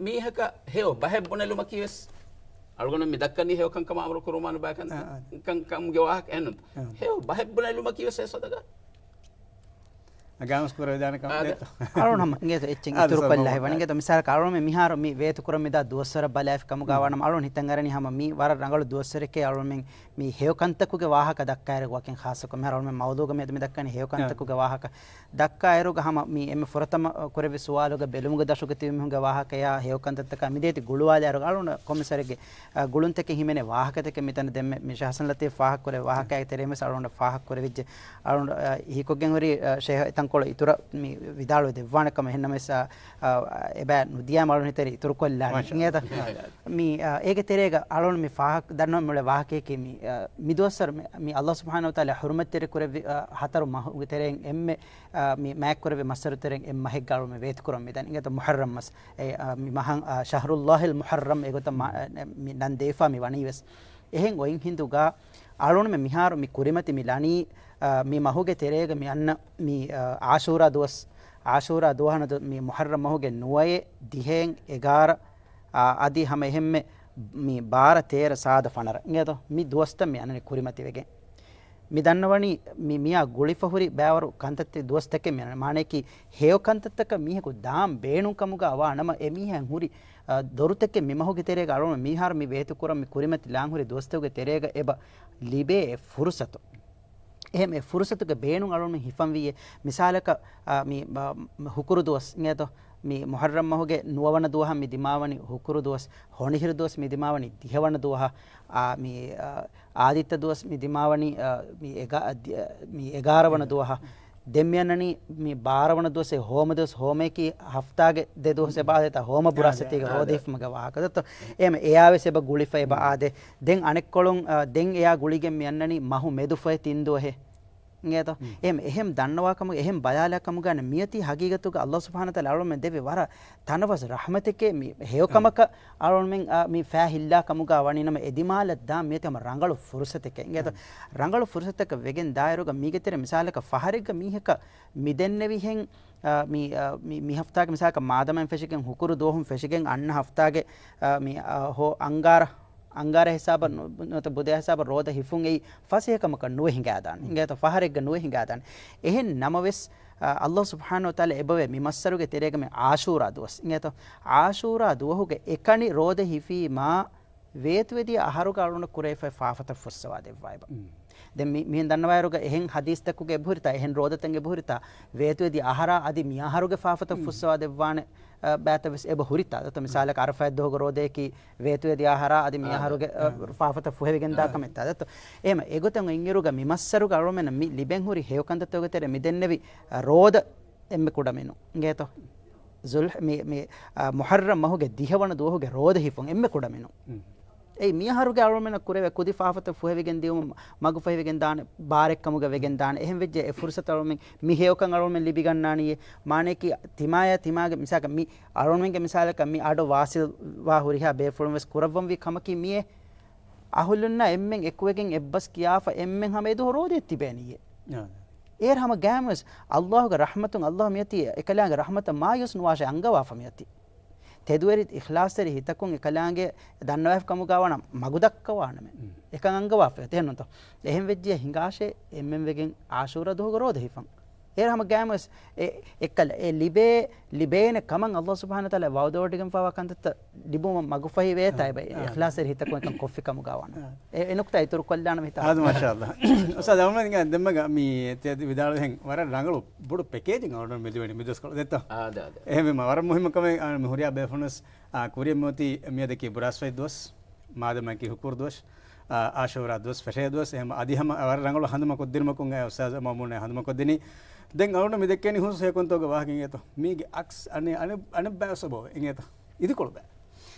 މީހަކަށް ހެޔޮ ބަހެއް ބުނެލުމަކީ ވެސް އަޅުގަނޑު މި ދައްކަނީ ހެޔޮ ކަންކަމަށް އަމުރު ކުރުމާ ނުބާ ކަން-، އާ، އާ. ކަން-، ކަމުގެ ވާހަކަ އެހެންނު. އާ. ހެޔޮ ބަހެއް ބުނެލުމަކީ ވެސް އެ ޞަދަޤާ. އަގާމަސް ކުރެވިދާނެ ކަމެއް އާ، ނެތްތޯ. އަޅުން ހަމަ އިނގޭތޯ އެއްޗެއް އާ، އިތުރު ސަރ، ކޮށްލާ މަ-، ހެވަނީ އިނގޭތޯ މިސާލަކަށް އަޅުން މި މިހާރު މި ވޭތު ކުރަން މިދާ ދުވަސްވަރަށް ބަލާފި ކަމުގަ އާ. ވާނަމަ އަޅުން ހިތަށް އަރަނީ ހަމަ މި ވަރަށް ރަނގަޅު ދުވަސްވަރެކޭ އަޅުން މި ހެޔޮ ކަންތަކުގެ ވާހަކަ ދައްކާއިރު ވަކިން ޚާއްޞަކޮށް މިހާރު އަޅުން މި މައުޟޫގަ މިއަދު މި ދައްކަނީ ހެޔޮ ކަންތަކުގެ އާ. ވާހަކަ. ދައްކާއިރުގަ ހަމަ މި އެންމެ ފުރަތަމަ ކުރެއްވި ސުވާލުގަ ބެލުމުގެ ދަށުގަ ތިބި މީހުންގެ ވާހަކަޔާ ހެޔޮ ކަންތައްތަކާ މިދޭތި ގުޅުވާލާއިރު އަޅުން ކޮންމެސް ވަރެއްގެ، އަ، ގުޅުންތަކެއް ހިމެނޭ ވާހަކަތަކެއް މިތަނަށް ދެންމެ މި ޝަހްސަން ލަތީފް ފާހަގަކުރެއްވި ވާހަކައިގެ ތެރެއިން ވެސް އަޅުގަނޑަށް ފާހަގަކުރެވިއްޖެ. އަޅުގަނޑު، އަ، ހީކޮށްގެން ހުރި، އަ، ޝޭހް އެތަން ކޮޅަށް އިތުރަށް މި ވިދާޅުވެ ދެއްވާނެ ކަމަށް. އެހެންނަމަވެސް، އާ، އާ، އެބައި ނުދިޔާ މަޅުން ހިތަރި އިތުރު ކޮށްލާނެ. މާޝާ އިނގޭތަ؟ މާޝާ. މި، އާ، އޭގެ ތެރޭގަ އަޅުން މި ފާހަގަ ދަންނަވަން މިއުޅޭ ވާހަކަޔަކީ މި، އާ، މި ދުވަސްވަރު މި، މި އައްލާހު ސުބްޙާނަހު ވަތަޢާލާ ޙުރުމަތްތެރި ކުރެއްވި، އާ، ހަތަރު މަހުގެ ތެރެއިން އެންމެ، އާ، މި މާތްކުރެއްވި މައްސަރު ތެރެއިން އެއް މަހެއްގަ އަޅުން މި ވޭތުކުރަމުން މިދަނީ. އިނގޭތަ؟ މުޙައްރަމް މަސް. އެ، އާ، މި މަހަށް، އާ، ޝަހްރުއްލާހިލް މުޙައްރަމް އެގޮތަށް މަ-، އެ، މި ނަން ދެވިފަ މި ވަނީވެސް. އެހެން އޮތް ހިނދުގަ އަޅުންމެ މިހާރު މި ކުރިމަތި މި ލަނީ، އާ، މި މަހުގެ ތެރޭގަ މި އަންނަ މި، އާ، އާޝޫރާ ދުވަސް، އާޝޫރާ ދުވަހަނަދު މި މުޙައްރަމް މަހުގެ ނުވައެއް، ދިހައެއް، އެގާރަ، އާ، އަދި ހަމަ އެހެންމެ މި ބާރަ، ތޭރަ، ސާދަ، ފަނަރަ އިނގޭތޯ؟ މި ދުވަސްތައް މި އަންނަނީ ކުރިމަތިވެގެން. މި ދަންނަވަނީ މި، މިއާ ގުޅިފަ ހުރި ބައިވަރު ކަންތައްތެރި ދުވަސްތަކެއް މި އަންނަނީ. މާނަޔަކީ ހެޔޮ ކަންތައްތަކަށް މީހަކު ދާން ބޭނުން ކަމުގަ ވާ ނަމަ، އެ މީހާ ހުރި، އާ، ދޮރުތަކެއް މި މަހުގެ ތެރޭގަ އަޅުން މިހާރު މި ވޭތުކުރަން މި ކުރިމަތި ލާން ހުރި ދުވަސްތަކުގެ ތެރޭގަ އެބަ ލިބޭ އެ ފުރުސަތު. އެހެން އެ ފުރުސަތުގެ ބޭނުން އަޅުން ހިފަންވީއޭ. މިސާލަކަށް، އާ، މި، މަ-، ހުކުރު ދުވަސް އިނގޭތޯ؟ މި މުޙައްރަމް މަހުގެ ނުވަވަނަ ދުވަހަށް މި ދިމާވަނީ ހުކުރު ދުވަސް، ހޮނިހިރު ދުވަސް މި ދިމާވަނީ ދިހަވަނަ ދުވަހަށް، އާ، މި، އާ، އާދިއްތަ ދުވަސް މި ދިމާވަނީ، އާ، މި އެގާ-، އަ، ދި-، އަ، މި އެގާރަ ވަނަ ދުވަހަށް. ދެން މި އަންނަނީ މި ބާރަ ވަނަ ދުވަސް، އެ ހޯމަ ދުވަސް، ހޯމަޔަކީ ހަފްތާގެ ދެ ދުވަސް އެބަ އާދޭތާ، ހޯމަ ބުރާސްތީގެ ރޯދަ ހިފުމުގެ ވާހަކަ ދައްތޯ. އެހެން އެޔާވެސް އެބަ ގުޅިފަ އެބަ އާދޭ. ދެން އަނެއްކޮޅުން، އަ، ދެން އެޔާ ގުޅިގެން މި އަންނަނީ މަހު މެދު ފޮތް ތިން ދުވަހެއް. އިނގޭތޯ؟ އެހެން، އެހެން ދަންނަވާ ކަމުގެ، އެހެން ބަލާލާ ކަމުގަ މިއޮތީ ހަގީގަތުގަ އައްލާހު ސުބްޙާނަހު ވަތަޢާލާ އަޅުމެން ދެއްވި ވަރަށް ތަނަވަސް ރަޙްމަތެކޭ. މި ހެޔޮކަމަކަށް އަޅުމެން، އާ، މި ފައި ހިއްލާ ކަމުގަ ވަނީ ނަމަ، އެ ދިމާލަށް ދާން މިއޮތީ ހަމަ ރަނގަޅު ފުރުސަތެކޭ. އިނގޭތޯ؟ ރަނގަޅު ފުރުސަތަކަށް ވެގެން ދާއިރުގަ މީގެ ތެރޭ މިސާލަކަށް ފަހަރެއްގަ މީހަކަށް މި ދެންނެވިހެން، އާ، މި، އާ، މި، މި ހަފްތާގެ މިސާލަކަށް މާދަމާއިން ފެށިގެން ހުކުރު ދުވަހުން ފެށިގެން އަންނަ ހަފްތާގެ، އާ، މި، އާ، ހޯ އަންގާރަ، އަންގާރަ ހިސާބަށް ނު-، ނުވަތަ ބުދޭ ހިސާބަށް ރޯދަ ހިފުން އެއީ ފަސޭހަކަމަކަށް ނުވެ ހިނގާދާނެ. އިނގޭތޯ؟ ފަހަރެއްގަ ނުވެ ހިނގާދާނެ. އެހެން ނަމަވެސް، އާ، އައްލާހު ސުބްޙާނަހު ވަތަޢާލާ އެބަވޭ މި މައްސަރުގެ ތެރޭގަ މި އާޝޫރާ ދުވަސް. އިނގޭތޯ؟ އާޝޫރާ ދުވަހުގެ އެކަނި ރޯދަ ހިފީމާ، ވޭތުވެދިޔަ އަހަރުގަ އަޅުން ކުރެވިފައި ފާފަތައް ފުއްސަވާ ދެއްވާ އެބަ. ދެން މި-، މިހެން ދަންނަވާއިރުގަ އެހެން ޙަދީޘްތަކުގެ އެބަ ހުރިތާ، އެހެން ރޯދަތައް އެބަ ހުރިތާ، ވޭތުވެދިޔަ އަހަރާ އަދި މި އަހަރުގެ ފާފަތައް ފުއްސަވާ ދެއްވާނެ، އަ، ބައިތައް ވެސް އެބަ ހުރިތާ. ދެއްތޯ؟ މިސާލަކަށް އަރަފާތް ދުވަހުގެ ރޯދަޔަކީ ވޭތުވެދިޔަ އަހަރާ އަދި މި އަހަރުގެ، އަ، ފާފަތައް ފުހެވިގެން ދާ ކަމެއްތާ. ދެއްތޯ؟ އެހެމަ އެގޮތަށް އިންއިރުގަ މި މައްސަރުގަ އަޅުމެން މި ލިބެން ހުރި ހެޔޮ ކަންތައްތަކުގެ ތެރޭ މި ދެންނެވި، އަ، ރޯދަ އެންމެ ކުޑަމިނު. އިނގޭތޯ؟ ޒުލް-، މި، މި، އާ، މުޙައްރަމް މަހުގެ ދިހަވަނަ ދުވަހުގެ ރޯދަ ހިފުން އެންމެ ކުޑަމިނު. އެއީ މިއަހަރުގެ އަޅުމެންނަށް ކުރެވޭ ކުދި ފާފަތައް ފުހެވިގެން ދިޔުމަށް މަގުފަހިވެގެން ދާނެ، ބާރެއްކަމުގަ ވެގެން ދާނެ. އެހެން ވެއްޖެ އެ ފުރުސަތު އަޅުމެން މި ހެޔޮކަން އަޅުމެން ލިބިގަންނާނީ. މާނަޔަކީ ތިމާޔާ ތިމާގެ މިސާލަކަށް މި އަޅުމެންގެ މިސާލަކަށް މި އަޑު ވާސިލްވާ ހުރިހާ ބޭފުޅުން ވެސް ކުރައްވަންވީ ކަމަކީ މިއޭ. އަހުލުންނާ އެންމެން އެކުވެގެން އެއްބަސް ކިޔާފަ އެންމެން ހަމަ އެދުވަހު ރޯދައަށް ތިބޭނީއޭ. އާ. އޭރު ހަމަ ގައިމުވެސް އައްލާހުގެ ރަޙްމަތުން އައްލާހު މިއޮތީ އެކަލާނގެ ރަޙްމަތަށް މާޔޫސް ނުވާށޭ އަންގަވާފަ މިއޮތީ. ތެދުވެރި އިޚްލާޞްތެރި ހިތަކުން އެކަލާނގެ ދަންނަވާފަ ކަމުގަ ވާނަމަ މަގު ދައްކަވާނަމޭ. އެކަން އަންގަވާފަ އެތެހެންނުތޯ. އެހެން ވެއްޖެ ހިނގާށޭ އެންމެން ވެގެން އާޝޫރާ ދުވަހުގެ ރޯދަ ހިފަން. އޭރު ހަމަ ގައިމުވެސް އެ، އެއްކަލަ، އެ ލިބޭ، ލިބޭނެ ކަމަށް އައްލާހު ސުބްޙާނަހު ވަތަޢާލާ ވަޢުދުވޮޑިގެންފަވާ ކަންތައްތައް ލިބުމަށް މަގުފަހި ވޭތާ އެބަ އާ. އިޚްލާޞްތެރި ހިތަކުން އެކަން ކޮށްފި ކަމުގަ ވާނަމަ. އާ. އެ، އެ ނުކްތާ އިތުރު ކޮށްލާނަމޭ ހިތާ. އާދެ، މާޝާﷲ. އުސްތާޛް އަޅުމެން ދެންމެ މި ތި ވިދާޅުވިހެން ވަރަށް ރަނގަޅު ބޮޑު ޕެކޭޖެއް އަޅުމެން މި ލިބެނީ މި ދުވަސްކޮޅު ދެއްތޯ؟ އާދެ، އާދެ. އެހެންވީމަ ވަރަށް މުހިއްމު ކަމެއް، އާ، މި ހުރިހާ ބޭފުޅުންވެސް، އާ، ކުރިއަށް މިއޮތީ މިއަދަކީ ބުރާސްފަތް ދުވަސް، މާދަމާއަކީ ހުކުރު ދުވަސް، އާ، އާޝޫރާ ދުވަސް، ފެށޭ ދުވަސް. އެހެން އަދި ހަމަ ވަރަށް ރަނގަޅު ހަނދުމަކޮށްދިނުމަކުން އެ އުސްތާޛް މައުމޫން ހަނދުމަކޮށްދިނީ. ދެން އަޅުގަނޑު މި ދެއްކެނީ ހުސް ހެޔޮކަންތަކުގެ ވާހަކަ އިނގޭތޯ. މީގެ އަކްސް އަނެއް، އަނެއް، އަނެއް ބައެއް ސަބަބެއް އިނގޭތޯ. އިދިކޮޅު ބައި.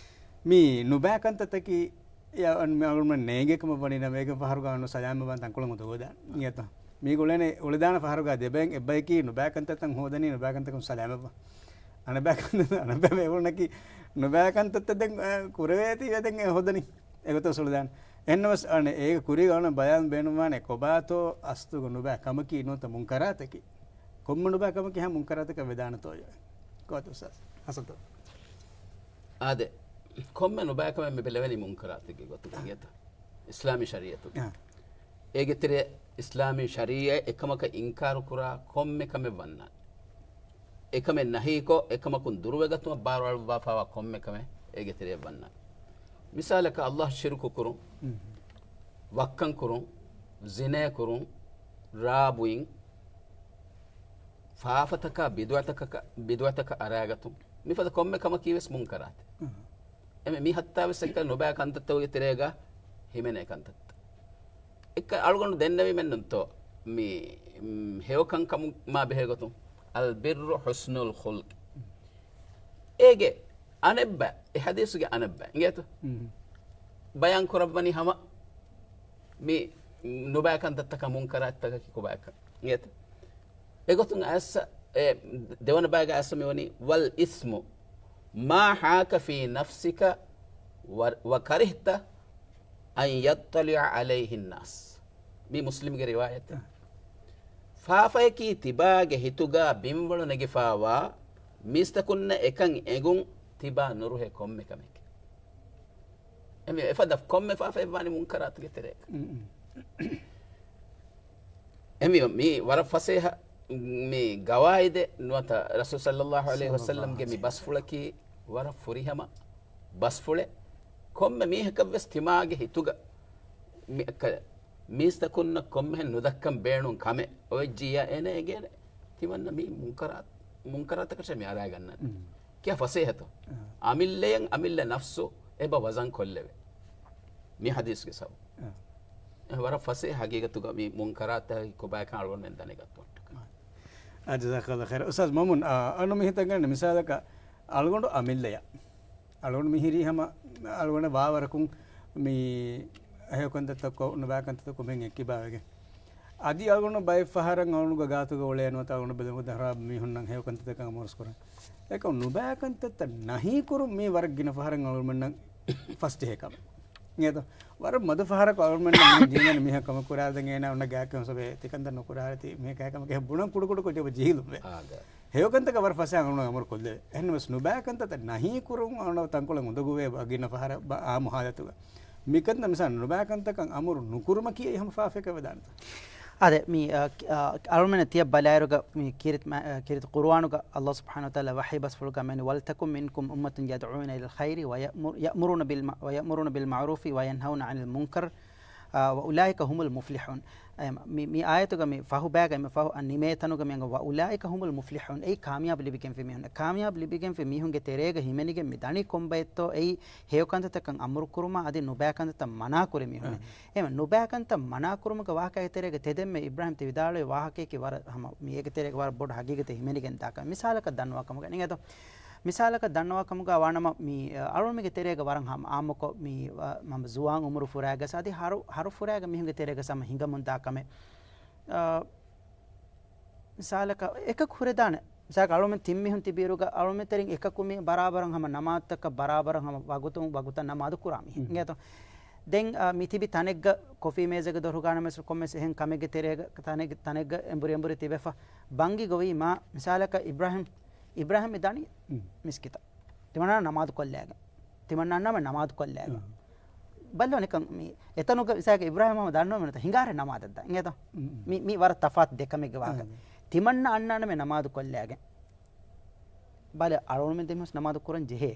މި ނުބައި ކަންތައްތަކީ އަޅުގަނޑުމެން ނޭނގޭ ކަމަށް ވަނީ ނަމަ އޭގެ ފަހަރުގަ އަންނަ ސަލާމަތްވާން ތަންކޮޅެއް އުނދަގޫދާނެ އިނގޭތޯ. މީގެ އުޅޭނެ އުޅިދާނެ ފަހަރުގަ ދެބައިން އެއްބަޔަކީ ނުބައި ކަންތައްތައް ހޯދަނީ ނުބައި ކަންތަކުން ސަލާމަތްވާން. އަނެއްބައި ކަންތައް، އަނެއްބައި ބޭފުޅުންނަކީ ނުބައި ކަންތައްތައް ދެން، އަ، ކުރެވޭތީވެ ދެން އެ ހޯދަނީ. އެގޮތަށް އުޅިދާނެ. އެހެންނަމަވެސް އަނެއް އޭގެ ކުރީގަ އަޅުގަނޑު ބަޔާން ބޭނުންވާނެ ކޮބާތޯ އަސްލުގަ ނުބައި ކަމަކީ ނުވަތަ މުންކަރާތަކީ. ކޮންމެ ނުބައި ކަމަކީ ހަމަ މުންކަރާތަކަށް ވެދާނެތޯ. ގޮތަށް އުސްތާޛް ހަސަންތޯ. އާދެ، ކޮންމެ ނުބައިކަމެއް މި ބެލެވެނީ މުންކަރާތެއްގެ ގޮތުގަ އިނގޭތަ؟ އިސްލާމީ ޝަރީއަތުގެ. އާ. އޭގެ ތެރޭ އިސްލާމީ ޝަރީއަތް އެކަމަކަށް އިންކާރު ކުރާ ކޮންމެ ކަމެއް ވަންނާނެ. އެކަމެއް ނަހީކޮށް، އެކަމަކުން ދުރުވެގަތުމަށް ބާރުއަޅުއްވާފައިވާ ކޮންމެ ކަމެއް އޭގެ ތެރެއަށް ވަންނާނެ. މިސާލަކަށް އައްލާހަށް ޝިރުކު ކުރުން، މް. ވައްކަން ކުރުން، ޒިނޭ ކުރުން، ރާ ބުއިން، ފާފަތަކާ ބިދުޢަތަކަކަށް، ބިދުޢަތަކަށް އަރާގަތުން، މިފަދަ ކޮންމެ ކަމަކީ ވެސް މުންކަރާތެއް. އެމެ މި ހައްތާ ވެސް އެއްކަ ނުބައި ކަންތައްތަކުގެ ތެރޭގަ ހިމެނޭ ކަންތައްތައް. އެއްކަ އަޅުގަނޑު ދެންނެވީމެއްނުންތޯ؟ މި، މް، ހެޔޮކަން ކަމުމާ ބެހޭ ގޮތުން. البر حسن الخلق. އޭގެ އަނެއްބަ، އެ ޙަދީޘުގެ އަނެއްބަ އިނގޭތޯ؟ މް. ބަޔާން ކުރައްވަނީ ހަމަ މި ނުބައި ކަންތައްތަކާ މުންކަރާތްތަކަކީ ކޮބާކަން އިނގޭތޯ؟ އެގޮތުން އައިއްސަ، އެ ދެވަނަ ބައިގަ އައިއްސަ މިވަނީ، والإثم ما حاك في نفسك و، وكرهت أن يطلع عليه الناس. މީ މުސްލިމްގެ ރިވާޔަތެއް. ފާފަޔަކީ ތިބާގެ ހިތުގަ ބިންވަޅު ނެގިފާވާ މީސްތަކުންނަށް އެކަން އެނގުން ތިބާ ނުރުހޭ ކޮންމެ ކަމެކެ. އެމެ އެފަދަ ކޮންމެ ފާފައެއް ވާނީ މުންކަރާތުގެ ތެރޭގަ. މް. އެމި މީ ވަރަށް ފަސޭހަ މި ގަވާއިދެއް ނުވަތަ ރަސޫލު ޞައްލައްލާހު ޢަލައިހި ވަސައްލަމްގެ މި ބަސްފުޅަކީ ވަރަށް ފުރިހަމަ ބަސްފުޅެއް. ކޮންމެ މީހަކަށްވެސް ތިމާގެ ހިތުގަ މި، ކަ، މީސްތަކުންނަށް ކޮންމެހެން ނުދައްކަން ބޭނުން ކަމެއް އޮވެއްޖިއްޔާ އޭނަ އެނގޭނެ ތިމަންނަ މީ މުންކަރާ، މުންކަރާތަކަށެއް މި އަރާގަންނަން. މް. ކިޔާ ފަސޭހަތޯ؟ އާ. އަމިއްލަޔަށް އަމިއްލަ ނަފްސު އެބަ ވަޒަން ކޮށްލެވޭ. މި ޙަދީޘްގެ ސަބަބު. އާ. އެ ވަރަށް ފަސޭހަ ހަގީގަތުގަ މި މުންކަރާތަށް ކޮބާކަން އަޅުގަނޑުމެން ދަނެގަތުމަށްޓަކާ. އާ، ޖަޒާކައްލާހު ޚައިރަން. އުސްތާޛް މަމޫން، އާ، އަންނަ މި ހިތަށް ގަންނަ މިސާލަކަށް އަޅުގަނޑު އަމިއްލަޔަށް. އަޅުގަނޑު މިހިރީ ހަމަ އަޅުގަނޑަށް ވާވަރަކުން މި ހެޔޮކަންތައްތަކޮށް ނުބައިކަންތައްތަކޮށް މިހެން އެއްކިބާވެގެން. އަދި އަޅުގަނޑު ބައެއް ފަހަރަށް އަޅުގަނޑުގެ ގާތުގަ އުޅޭ ނުވަތަ އަޅުގަނޑު ބެލުމުގަ ދަރާ މީހުންނަށް ހެޔޮކަންތައްތަކަށް އަމުރުސް ކުރަން. އެކަމް ނުބައިކަންތައްތައް ނަހީ ކުރުން މީ ވަރަށް ގިނަ ފަހަރަށް އަޅުގަނޑުމެންނަށް ފަސްޖެހޭ ކަމެއް. އިނގޭތޯ؟ ވަރަށް މަދު ފަހަރަކު އަޅުގަނޑުމެންނަށް މި ޖީނަން މީހާ ކަމެއް ކުރާ ދެން އޭނާ އޮންނަ ގާތްކަމެއް ސަބޭ ތިކަންތައް ނުކުރާ ތި މީހަކާ ކަމެއް ބުނަން ކުޑަކުޑަކޮށް ޖެހިލުންވޭ. އާދެ. ހެޔޮކަންތަކަށް ވަރަށް ފަސޭހަ އަޅުގަނޑު އަމުރު ކޮށްލެވޭ. އެހެންނަމަވެސް ނުބައިކަންތައްތައް ނަހީ ކުރުން އަޅުގަނޑު ތަންކޮޅެއް އުނދަގޫވޭ ގިނަ ފަހަރަށް އާއްމު ޙާލަތުގަ. މިކަންތައް މިސާލަށް ނުބައިކަންތަކަށް އަމުރު ނުކުރުމަކީ އެއީ ހަމަ ފާފައެކަށް ވެދާނެތަ؟ އާދެ، މި، އަ، އަ، އަޅުމެން ތިޔަ ބަލާއިރުގަ މި ކީރިތި މަ-، އަ، ކީރިތި ޤުރުއާނުގަ ﷲ ސުބްޙާނަހޫ ވަތަޢާލާ ވަޙީ ބަސްފުޅުގަ މިވަނީ، ولتكن منكم أمة يدعون إلى الخير ويأمر-، يأمرون بالم-، ويأمرون بالمعروف وينهون عن المنكر، އާ، وأولئك هم المفلحون. އެ، މި، މި އާޔަތުގަ މި ފަހު ބައިގަ މި ފަހު އަ، ނިމޭ ތަނުގަ މި އަންގަ، وأولئك هم المفلحون. އެއީ ކާމިޔާބު ލިބިގެންފި މީހުން. ކާމިޔާބު ލިބިގެންފި މީހުންގެ ތެރޭގަ ހިމެނިގެން މި ދަނީ ކޮންބައެއްތޯ؟ އެއީ ހެޔޮކަންތައްތަކަށް އަމުރުކުރުމާ އަދި ނުބައިކަންތައްތައް މަނާކުރި މީހުން. އެހެން ނުބައިކަންތައް މަނާކުރުމުގެ ވާހަކައިގެ ތެރޭގަ ތެދެންމެ އިބްރާހިމް ތި ވިދާޅުވި ވާހަކަޔަކީ ވަރަށް ހަމަ މި އޭގެ ތެރޭގަ ވަރަށް ބޮޑު ހަގީގަތެއް ހިމެނިގެން ދާކަން. މިސާލަކަށް ދަންނަވާ ކަމުގަ އިނގޭތޯ؟ މިސާލަކަށް ދަންނަވާ ކަމުގަ ވާނަމަ މި، އަ، އަޅުމެންގެ ތެރޭގަ ވަރަށް ހަމަ އާއްމުކޮށް މި، އަ، ހަމަ ޒުވާން އުމުރު ފުރާގަސް އަދި ހަރު، ހަރު ފުރާގަ މީހުންގެ ތެރޭގަ ހަމަ ހިނގަމުން ދާ ކަމެއް. އަ، މިސާލަކަށް އެކަކު ހުރެދާނެ. މިސާލަކަށް އަޅުމެން ތިން މީހުން ތިބިއިރުގަ އަޅުމެން ތެރެއިން އެކަކު މި ބަރާބަރަށް ހަމަ ނަމާދުތަކަށް ބަރާބަރަށް ހަމަ ވަގުތުން ވަގުތަށް ނަމާދު ކުރާ މީހެއް. އިނގޭތޯ؟ ދެން، އަ، މި ތިބި ތަނެއްގަ ކޮފީ މޭޒެއްގަ ދޮރުގާނަމެސް ކޮންމެސް އެހެން ކަމެއްގެ ތެރޭގަ، ތަނެއް، ތަނެއްގަ އެނބުރި އެނބުރި ތިބެފަ. ބަންގި ގޮވީ މާ މިސާލަކަށް އިބްރާހިމް، އިބްރާހިމް މި ދާނީ މިސްކިތަށް. ތިމަންނާ ނަމާދު ކޮށްލައިގެން. ތިމަންނާ ނަމަ ނަމާދު ކޮށްލައިގެން. ބައްލޯ ނިކަން މި އެތަނުގަ މިސާލަކަށް އިބްރާހިމް ހަމަ ދަންނަވަމެން ނުތަ ހިނގާރޭ ނަމާދަށް ދާ. އިނގޭތޯ؟ މި، މި ވަރަށް ތަފާތު ދެ ކަމެއްގެ ވާހަކަ. ތިމަންނަ އަންނާނަމޭ ނަމާދު ކޮށްލައިގެން. ބަލަ، އަޅުގަނޑުމެން ދެމީހުން ނަމާދު ކުރަން ޖެހޭ.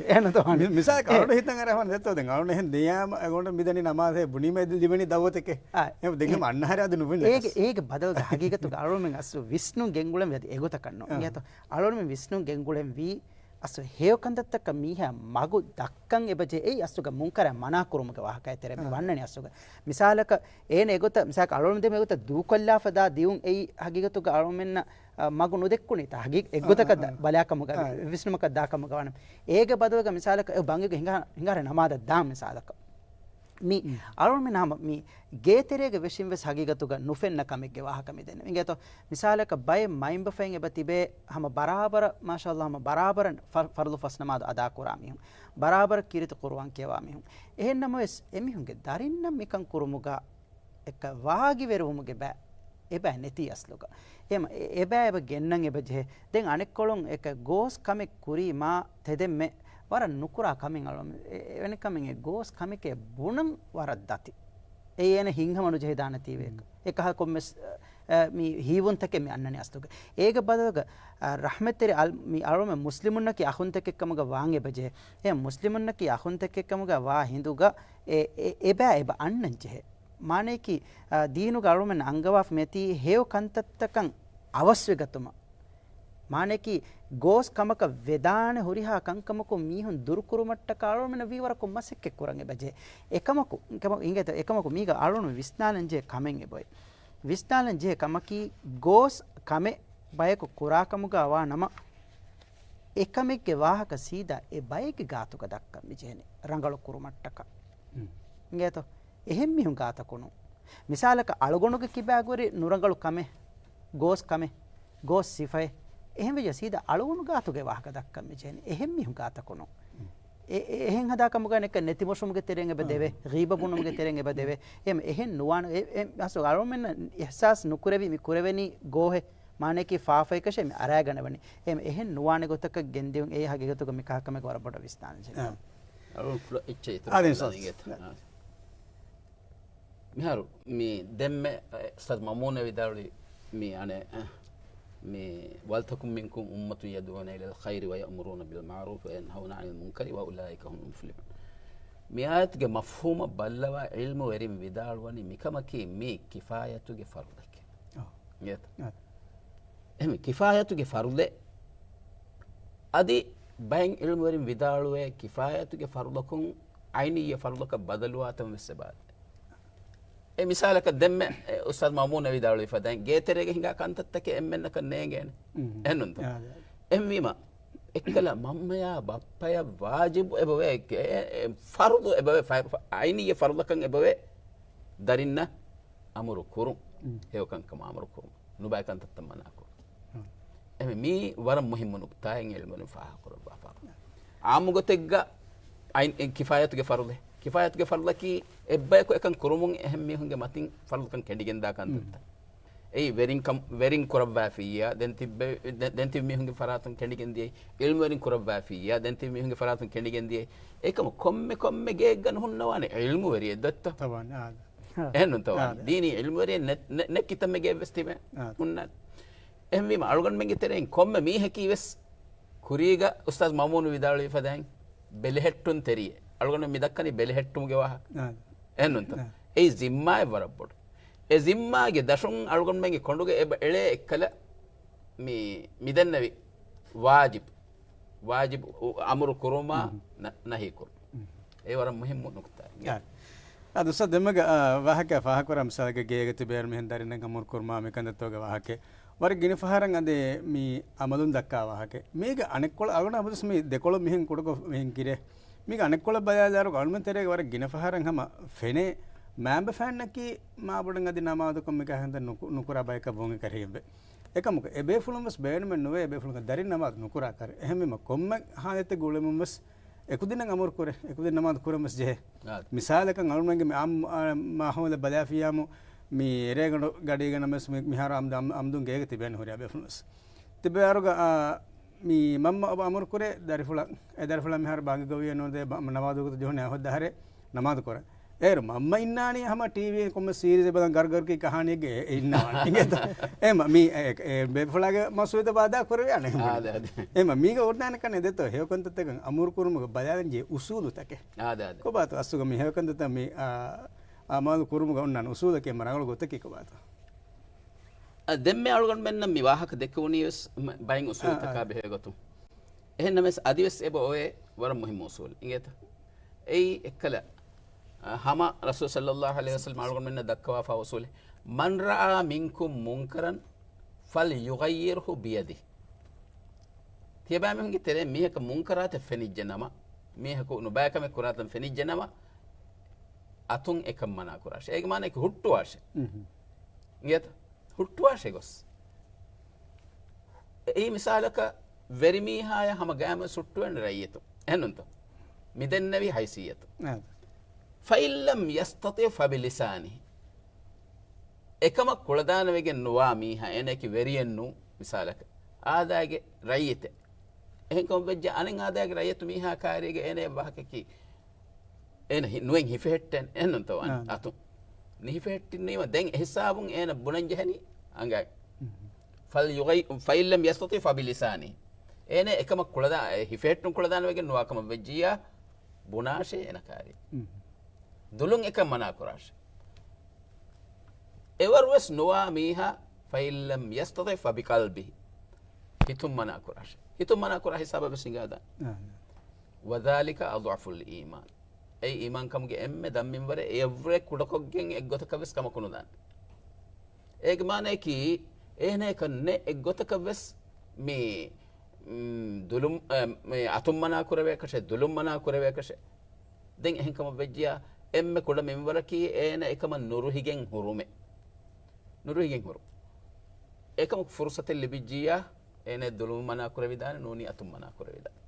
އެހެން ނުތޯ؟ މި، މިސާލަކަށް އަޅުގަނޑު ހިތަށް އަރާ ހަމަ ދެއްތޯ ދެން. އަޅުގަނޑު އެހެން ދިޔާމަ އަޅުގަނޑު މިދަނީ ނަމާދޭ ބުނީމަ ލިބެނީ ދައުވަތެކޭ. އާ، އެހެން ދެން ހަމަ އަންނަ ހާރެ އަދި ނުބުންޏަކަސް. އޭގެ، އޭގެ ބަދަލުގަ ހަގީގަތުގަ އަޅުގަނޑުމެން އަސްލު ވިސްނުން ގެންގުޅެން ވީ އަދި އެގޮތަކަށް ނޫން. އާ. އިނގޭތޯ؟ އަޅުގަނޑުމެން ވިސްނުން ގެންގުޅެން ވީ އަސްލު ހެޔޮ ކަންތައްތަކަށް މީހާ މަގު ދައްކަން އެބަޖެހޭ. އެއީ އަސްލުގަ މުންކަރާތް މަނާ ކުރުމުގެ ވާހަކައެއް ތެރޭ މި އާ. ވަންނަނީ އަސްލުގަ. މިސާލަކަށް އޭނަ އެގޮތަށް، މިސާލަކަށް އަޅުގަނޑުމެން ދެމީހުން އެގޮތަށް ދޫކޮށްލާފަ ދާ ދިއުން އެއީ ހަގީގަތުގަ އަޅުގަނޑުމެންނަށް، އަ، މަގު ނުދެއްކުނީތާ ހަގީ-، އާ، އެއްގޮތަކަށް އާ، ދަ-، އާ. ބަލާކަމުގަ، އާ. ވިސްނުމަކަށް ދާކަމުގަ ވާނަމަ. އޭގެ ބަދަލުގަ މިސާލަކަށް އެ ބަންގިގަ ހިނގާ-، ހިނގާރޭ ނަމާދަށް ދާ މިސާލަކަށް. މި އަޅުގަނޑުމެން ހަމަ މި ގޭތެރޭގަ ވެށިން ވެސް ހަގީގަތުގަ ނުފެންނަ ކަމެއްގެ ވާހަކަ މި ދެންނެވި. އިނގޭތޯ؟ މިސާލަކަށް ބައެއް މައިންބަފައިން އެބަ ތިބޭ ހަމަ ބަރާބަރަށް، މާޝާﷲ، ހަމަ ބަރާބަރަށް ފަ-، ފަރުޟު ފަސް ނަމާދު އަދާކުރާ މީހުން. ބަރާބަރަށް ކީރިތި ޤުރުއާން ކިޔަވާ މީހުން. އެހެން ނަމަވެސް، އެމީހުންގެ ދަރިންނަށް މިކަން ކުރުމުގަ އެކަ ވާގިވެރިވުމުގެ ބައި، އެބައި ނެތީ އަސްލުގަ. އެމަ-، އެ-، އެބައި އެބަ ގެންނަން އެބަ ޖެހޭ. ދެން އަނެއްކޮޅުން އެކަ ގޯސް ކަމެއް ކުރީ މާ ތެދެއްމެ ވަރަށް ނުކުރާ ކަމެއް އަޅު-، އެ-، އެވެނި ކަމެއް އެ ގޯސް ކަމެކޭ ބުނަން ވަރަށް ދަތި. އެއީ އޭނަ ހިތްހަމަ ނުޖެހިދާނެތީވެ. އެކަހަ ކޮންމެސް، އަ، މި ހީވުންތަކެއް މި އަންނަނީ އަސްލުގަ. އޭގެ ބަދަލުގަ، އަ، ރަޙްމަތްތެރި އަލް-، މި އަޅުމެ މުސްލިމުންނަކީ އަޚުންތަކެއް ކަމުގަ ވާން އެބަޖެހޭ. އެ މުސްލިމުންނަކީ އަޚުންތަކެއް ކަމުގަ ވާ ހިނދުގަ އެ، އެ، އެބައި އެބަ އަންނަން ޖެހޭ. މާނަޔަކީ، އާ، ދީނުގަ އަޅުމެން އަންގަވާފަ މިއޮތީ ހެޔޮ ކަންތައްތަކަށް އަވަސްވެގަތުމަށް. މާނަޔަކީ، ގޯސް ކަމަކަށް ވެދާނެ ހުރިހާ ކަންކަމަކުން މީހުން ދުރުކުރުމަށްޓަކާ އަޅުމެންނަށް ވީވަރަކުން މަސައްކަތް ކުރަން އެބަޖެހޭ. އެކަމަކު، އެކަމަކު އިނގޭތޯ، އެކަމަކު މީގަ އަޅުނު ވިސްނާލަން ޖެހޭ ކަމެއް އެބައޮތް. ވިސްނާލަން ޖެހޭ ކަމަކީ، ގޯސް ކަމެއް ބަޔަކު ކުރާކަމުގަ ވާ ނަމަ، އެކަމެއްގެ ވާހަކަ ސީދާ އެ ބައެއްގެ ގާތުގަ ދައްކަން މި ޖެހެނީ، ރަނގަޅު ކުރުމަށްޓަކާ. އިނގޭތޯ؟ އެހެން މީހުން ގާތަކުނު. މިސާލަކަށް، އަޅުގަނޑުގެ ކިބާގުރި ނުރަނގަޅު ކަމެއް، ގޯސް ކަމެއް، ގޯސް ސިފައެއް، އެހެން ވެއްޖެ ސީދާ އަޅުގަނޑު ގާތުގެ ވާހަކަ ދައްކަން މި ޖެހެނީ. އެހެން މީހުން ގާތަކުނު. އެ-، އެ-، އެހެން ހަދާކަމުގަ ނެކަ ނެތިމޮށުމުގެ ތެރެއިން އެބަ ދެވޭ، ޣީބަ ބުނުމުގެ ތެރެއިން އެބަ ދެވޭ. އެހެން އެހެން ނުވާނެ، އެ-، އެ-، އަސްލު އަޅުމެންނަށް އިޙްސާސް ނުކުރެވި މި ކުރެވެނީ ގޯހެއް، މާނައަކީ ފާފައެކަށޭ މި އަރާގަނެވަނީ. އެހެން އެހެން ނުވާނެ ގޮތަކަށް ގެންދިޔުން އެއީ ހަގީގަތުގަ މިކަހަލަ ކަމެއްގަ ވަރަށް ބޮޑަށް ވިސްނާލަން ޖެހޭ. އަޅުގަނޑު އެއްޗެއް އިތުރު އާދެ، ކޮށްލާ އިނގޭތަ؟ އާ. މިހާރު މި ދެންމެ އުސްތާޛު މައުމޫން ވިދާޅުވި މި އަނެއް، މި "ولتكن منكم أمة يدعون إلى الخير ويأمرون بالمعروف وينهون عن المنكر وأولئك هم المفلحون." މި އާޔަތުގެ މަފްހޫމަށް ބައްލަވާ ޢިލްމުވެރިން ވިދާޅުވަނީ މިކަމަކީ މީ ކިފާޔަތުގެ ފަރުޟެކޭ. އަ. އިނގޭތަ؟ އަ. އެހެން ކިފާޔަތުގެ ފަރުޟެއް އަދި ބައެއް ޢިލްމުވެރިން ވިދާޅުވޭ ކިފާޔަތުގެ ފަރުޟަކުން ޢައިނިއްޔަ ފަރުޟަކަށް ބަދަލުވާތަން ވެސް އެބަ އާދޭ. އެ މިސާލަކަށް ދެންމެ، އެ، އުސްތާޛު މައުމޫން ވިދާޅުވި ފަދައިން، ގޭތެރޭގަ ހިނގާ ކަންތައްތަކެއް އެންމެންނަކަށް ނޭނގޭނެ. އެހެންނުންތޯ؟ އާ، އާ. އެހެންވީމަ، އެއްކަލަ މަންމަޔާ ބައްޕަޔަށް ވާޖިބު އެބަވޭ، އެ، އެ، ފަރުޟު އެބަވޭ، ފަ-، ފަ-، ޢައިނިއްޔަ ފަރުޟަކަށް އެބަވޭ، ދަރިންނަށް އަމުރު ކުރުން. ހެޔޮކަންކަމަށް އަމުރު ކުރުން. ނުބައި ކަންތައްތައް މަނާ ކުރުން. އެހެން މީ ވަރަށް މުހިއްމު ނުކުތާއެއް ޢިލްމުވެރިން ފާހަގަކުރައްވާފާވަ. އާއްމު ގޮތެއްގަ ޢައިން، އެ، ކިފާޔަތުގެ ފަރުޟެއް. ކިފާޔަތުގެ ފަރުޟަކީ އެއްބަޔަކު އެކަން ކުރުމުން އެހެން މީހުންގެ މަތިން ފަރުޟަކަން ކެނޑިގެންދާ ކަންތައްތައް. އެއީ ވެރިން ކަން، ވެރިން ކުރައްވާފިއްޔާ، ދެން ތިއްބެ-، ދެ-، ދެން ތިބި މީހުންގެ ފަރާތުން ކެނޑިގެން ދިޔައީ. ޢިލްމުވެރިން ކުރައްވާފިއްޔާ، ދެން ތިބި މީހުންގެ ފަރާތުން ކެނޑިގެން ދިޔައީ. އެކަމު ކޮންމެ ކޮންމެ ގެއެއްގަ ނުހުންނަވާނެ ޢިލްމުވެރިއެއް ދޮއްތޯ؟ ތަބާން، އާ. އެހެންނުންތޯ؟ އާ. ދީނީ ޢިލްމުވެރިއެއް ނެ-، ނެ-، ނެ-، ކިތަންމެ ގެއެއް ވެސް ތިބެ އާ. ހުންނާނެ. އެހެންވީމަ، އަޅުގަނޑުމެންގެ ތެރެއިން ކޮންމެ މީހަކީ ވެސް ކުރީގަ އުސްތާޛު މައުމޫނު ވިދާޅުވި ފަދައިން ބެލެހެއްޓުން ތެރިއެއް. އަޅުގަނޑު މި ދައްކަނީ ބެލެހެއްޓުމުގެ ވާހަކަ. އާ. އެހެންނުންތޯ؟ އާ. އެއީ ޒިންމާއެއް ވަރަށް ބޮޑު. އެ ޒިންމާގެ ދަށުން އަޅުގަނޑުމެންގެ ކޮނޑުގަ އެބަ އެޅޭ އެއްކަލަ މި، މި ދެންނެވި ވާޖިބު. ވާޖިބު އު-، އަމުރު ކުރުމާ ނަ-، ނަހީ ކުރުން. އެ ވަރަށް މުހިއްމު ނުކުތާއެއް. އާ. އާ، އުސްތާޛު ދެންމެގަ، އާ، ވާހަކަ ފާހަގަކުރާ މިސާލެއްގަ ގޭގަ ތިބޭ އޭރު މިހެން ދަރިންނަށް އަމުރު ކުރުމާ މި ކަންތައްތަކުގެ ވާހަކަ. ވަރަށް ގިނަ ފަހަރަށް އަދި މި އަމަލުން ދައްކާ ވާހަކަ. މީގަ އަނެއްކޮޅަށް އަޅުގަނޑު އަބަދުސް މި ދެކޮޅު މިހެން ކުޑަކޮށް މިހެން ކިރޭ. މީގަ އަނެއްކޮޅަށް ބަލާލާރު އަޅުމެން ތެރޭގަ ވަރަށް ގިނަ ފަހަރަށް ހަމަ ފެނޭ މާބަފައިންނަކީ މާބޮޑަށް އަދި ނަމާދުކޮށް މިކަހަންތައް ނުކު-، ނުކުރާ ބަޔަކަށް ވުން ކަރެހިންވެ. އެކަމަކު އެބޭފުޅުން ވެސް ބޭނުމެއް ނުވޭ އެބޭފުޅުން ދަރިން ނަމާދު ނުކުރާ ކަރެ. އެހެންވީމަ ކޮންމެ ހާލަތެއް ގުޅެމުން ވެސް އެކުދިންނަށް އަމުރު ކުރޭ. އެކުދިން ނަމާދު ކުރަން ވެސް ޖެހޭ. އާ. މިސާލަކަށް އަޅުމެންގެ މި އާއްމު، އާ، މާހައުލެއް ބަލާފިއްޔާމު މި ރޭގަނޑު ގަޑީގަ ނަމަވެސް މި-، މިހާރު އަމްދު-، އަމް-، އަމްދުން ގޭގަ ތިބޭނެ ހުރިހާ ބޭފުޅުން ވެސް. ތިބޭ އަރުގަ، އާ، މި މަންމަ އަބަ އަމުރު ކުރޭ ދަރިފުޅަށް. އެ ދަރިފުޅާ މިހާރު ބާގެ ގޮވިއެއް ނުވަދޭ ބަ-، ނަމާދު ވަގުތު ޖެހުނީ އަހޮއްދަ އަހަރެއް ނަމާދު ކުރަން. އޭރު މަންމަ އިންނާނީ ހަމަ ޓީވީ ކޮންމެ ސީރީޒެއް ބަލަން ގަރުގަރުކީ ކަހާނީއެއްގެ އެ-، އެ އިންނާނީ. އިނގޭތަ؟ އެ މަ-، މީ އެ-، އެ ބޭފުޅާގެ މަސްއޫލިއްޔަތަށް ވައްދާ ކުރެވިޔާނެ. އާދެ، އާދެ. އެ މަ-، މީގަ އޮންނާނެ ކަން އެދެތޯ ހެޔޮ ކަންތައްތަކަށް އަމުރު ކުރުމުގަ ބަލާލަން ޖެހޭ އުސޫލުތަކެއް. އާދެ، އާދެ. ކޮބާތޯ އަސްލުގަ މި ހެޔޮ ކަންތައްތައް މި، އާ، އަމަލު ކުރުމުގަ އޮންނާނެ އުސޫލަކީ އެންމެ ރަނގަޅު ގޮތަކީ ކޮބާތޯ؟ އަ، ދެންމެ އަޅުގަނޑުމެންނަށް މި ވާހަކަ ދެއްކެވުނީ ވެސް މަ-، ބައެއް އުސޫލުތަކާ އާ، އާ. ބެހޭ ގޮތުން. އެހެންނަމަވެސް އަދިވެސް އެބަ އޮވޭ ވަރަށް މުހިއްމު އުސޫލެއް. އިނގޭތަ؟ އެއީ އެއްކަލަ، އަ، ހަމަ ރަސޫލު ޞައްލައްލާހު ޢަލައިހި ވަސައްލަމަ އަޅުގަނޑުމެންނަށް ދައްކަވާފާ އުސޫލެއް. "من رأى منكم منكرا فليغيره بيده." ތިޔަބައިމީހުންގެ ތެރެއިން މީހަކަށް މުންކަރާތެއް ފެނިއްޖެ ނަމަ، މީހަކު ނުބައިކަމެއް ކުރާތަން ފެނިއްޖެ ނަމަ، އަތުން އެކަން މަނާ ކުރާށޭ. އޭގެ މާނައަކީ ހުއްޓުވާށޭ. މުހު. އިނގޭތަ؟ ހުއްޓުވާށޭ ގޮސް. އެއީ މިސާލަކަށް ވެރިމީހާޔާ ހަމަ ގައިމުވެސް ހުއްޓުވޭނެ ރައްޔިތުން. އެހެންނުންތޯ؟ މި ދެންނެވި ހައިސިއްޔަތު. އާ. فإن لم يستطع فبلسانه. އެކަމަށް ކުޅަދާނަވެގެން ނުވާ މީހާ، އޭނައަކީ ވެރިއެއްނޫ، މިސާލަކަށް އާދައިގެ ރައްޔިތެއް. އެހެންކަމަށް ވެއްޖެ އަނެއް އާދައިގެ ރައްޔިތު މީހާ ކާރީގެ އޭނައަށް ވާހަކަކީ އޭނަ ހި-، ނުއެއް ހިފެހެއްޓޭނެ. އެހެންނުންތޯ؟ އަން-، އާ. އަތުން ނިހިފެހެއްޓިންނީމަ ދެން އެހިސާބުން އޭނަ ބުނަން ޖެހެނީ އަނގައި. މުހު. فليغي-، فإن لم يستطع فبلسانه. އޭނަ އެކަމަށް ކުޅަދާ-، އެ ހިފެހެއްޓުން ކުޅަދާނަވެގެން ނުވާ ކަމަށް ވެއްޖިއްޔާ، ބުނާށޭ އޭނަ ކާރީ. މުހު. ދުލުން އެކަން މަނާ ކުރާށޭ. އެވަރުވެސް ނުވާ މީހާ، فإن لم يستطع فبقلبه. ހިތުން މަނާ ކުރާށޭ. ހިތުން މަނާ ކުރާ ހިސާބަށް ވެސް ހިނގާދާނެ. އާ. وذلك أضعف الإيمان. އެއީ އީމާންކަމުގެ އެންމެ ދަށްމިންވަރެއް، އެއަށްވުރެ ކުޑަކޮށްގެން އެއްގޮތަކަށް ވެސް ކަމަކު ނުދާނެ. އޭގެ މާނަޔަކީ، އޭނަޔަކަށް ނެ އެއްގޮތަކަށް ވެސް މި، މް، ދުލުން، އަ، މި އަތުން މަނާ ކުރެވޭކަށެއް، ދުލުން މަނާ ކުރެވޭކަށެއް. ދެން އެހެން ކަމަށް ވެއްޖިޔާ، އެންމެ ކުޑަ މިންވަރަކީ އޭނަ އެކަމަށް ނުރުހިގެން ހުރުމެއް. ނުރުހިގެން ހުރުން. އެކަމަކު ފުރުސަތެއް ލިބިއްޖިއްޔާ، އޭނަ ދުލުން މަނާ ކުރެވިދާނެ، ނޫނީ އަތުން މަނާ ކުރެވިދާނެ.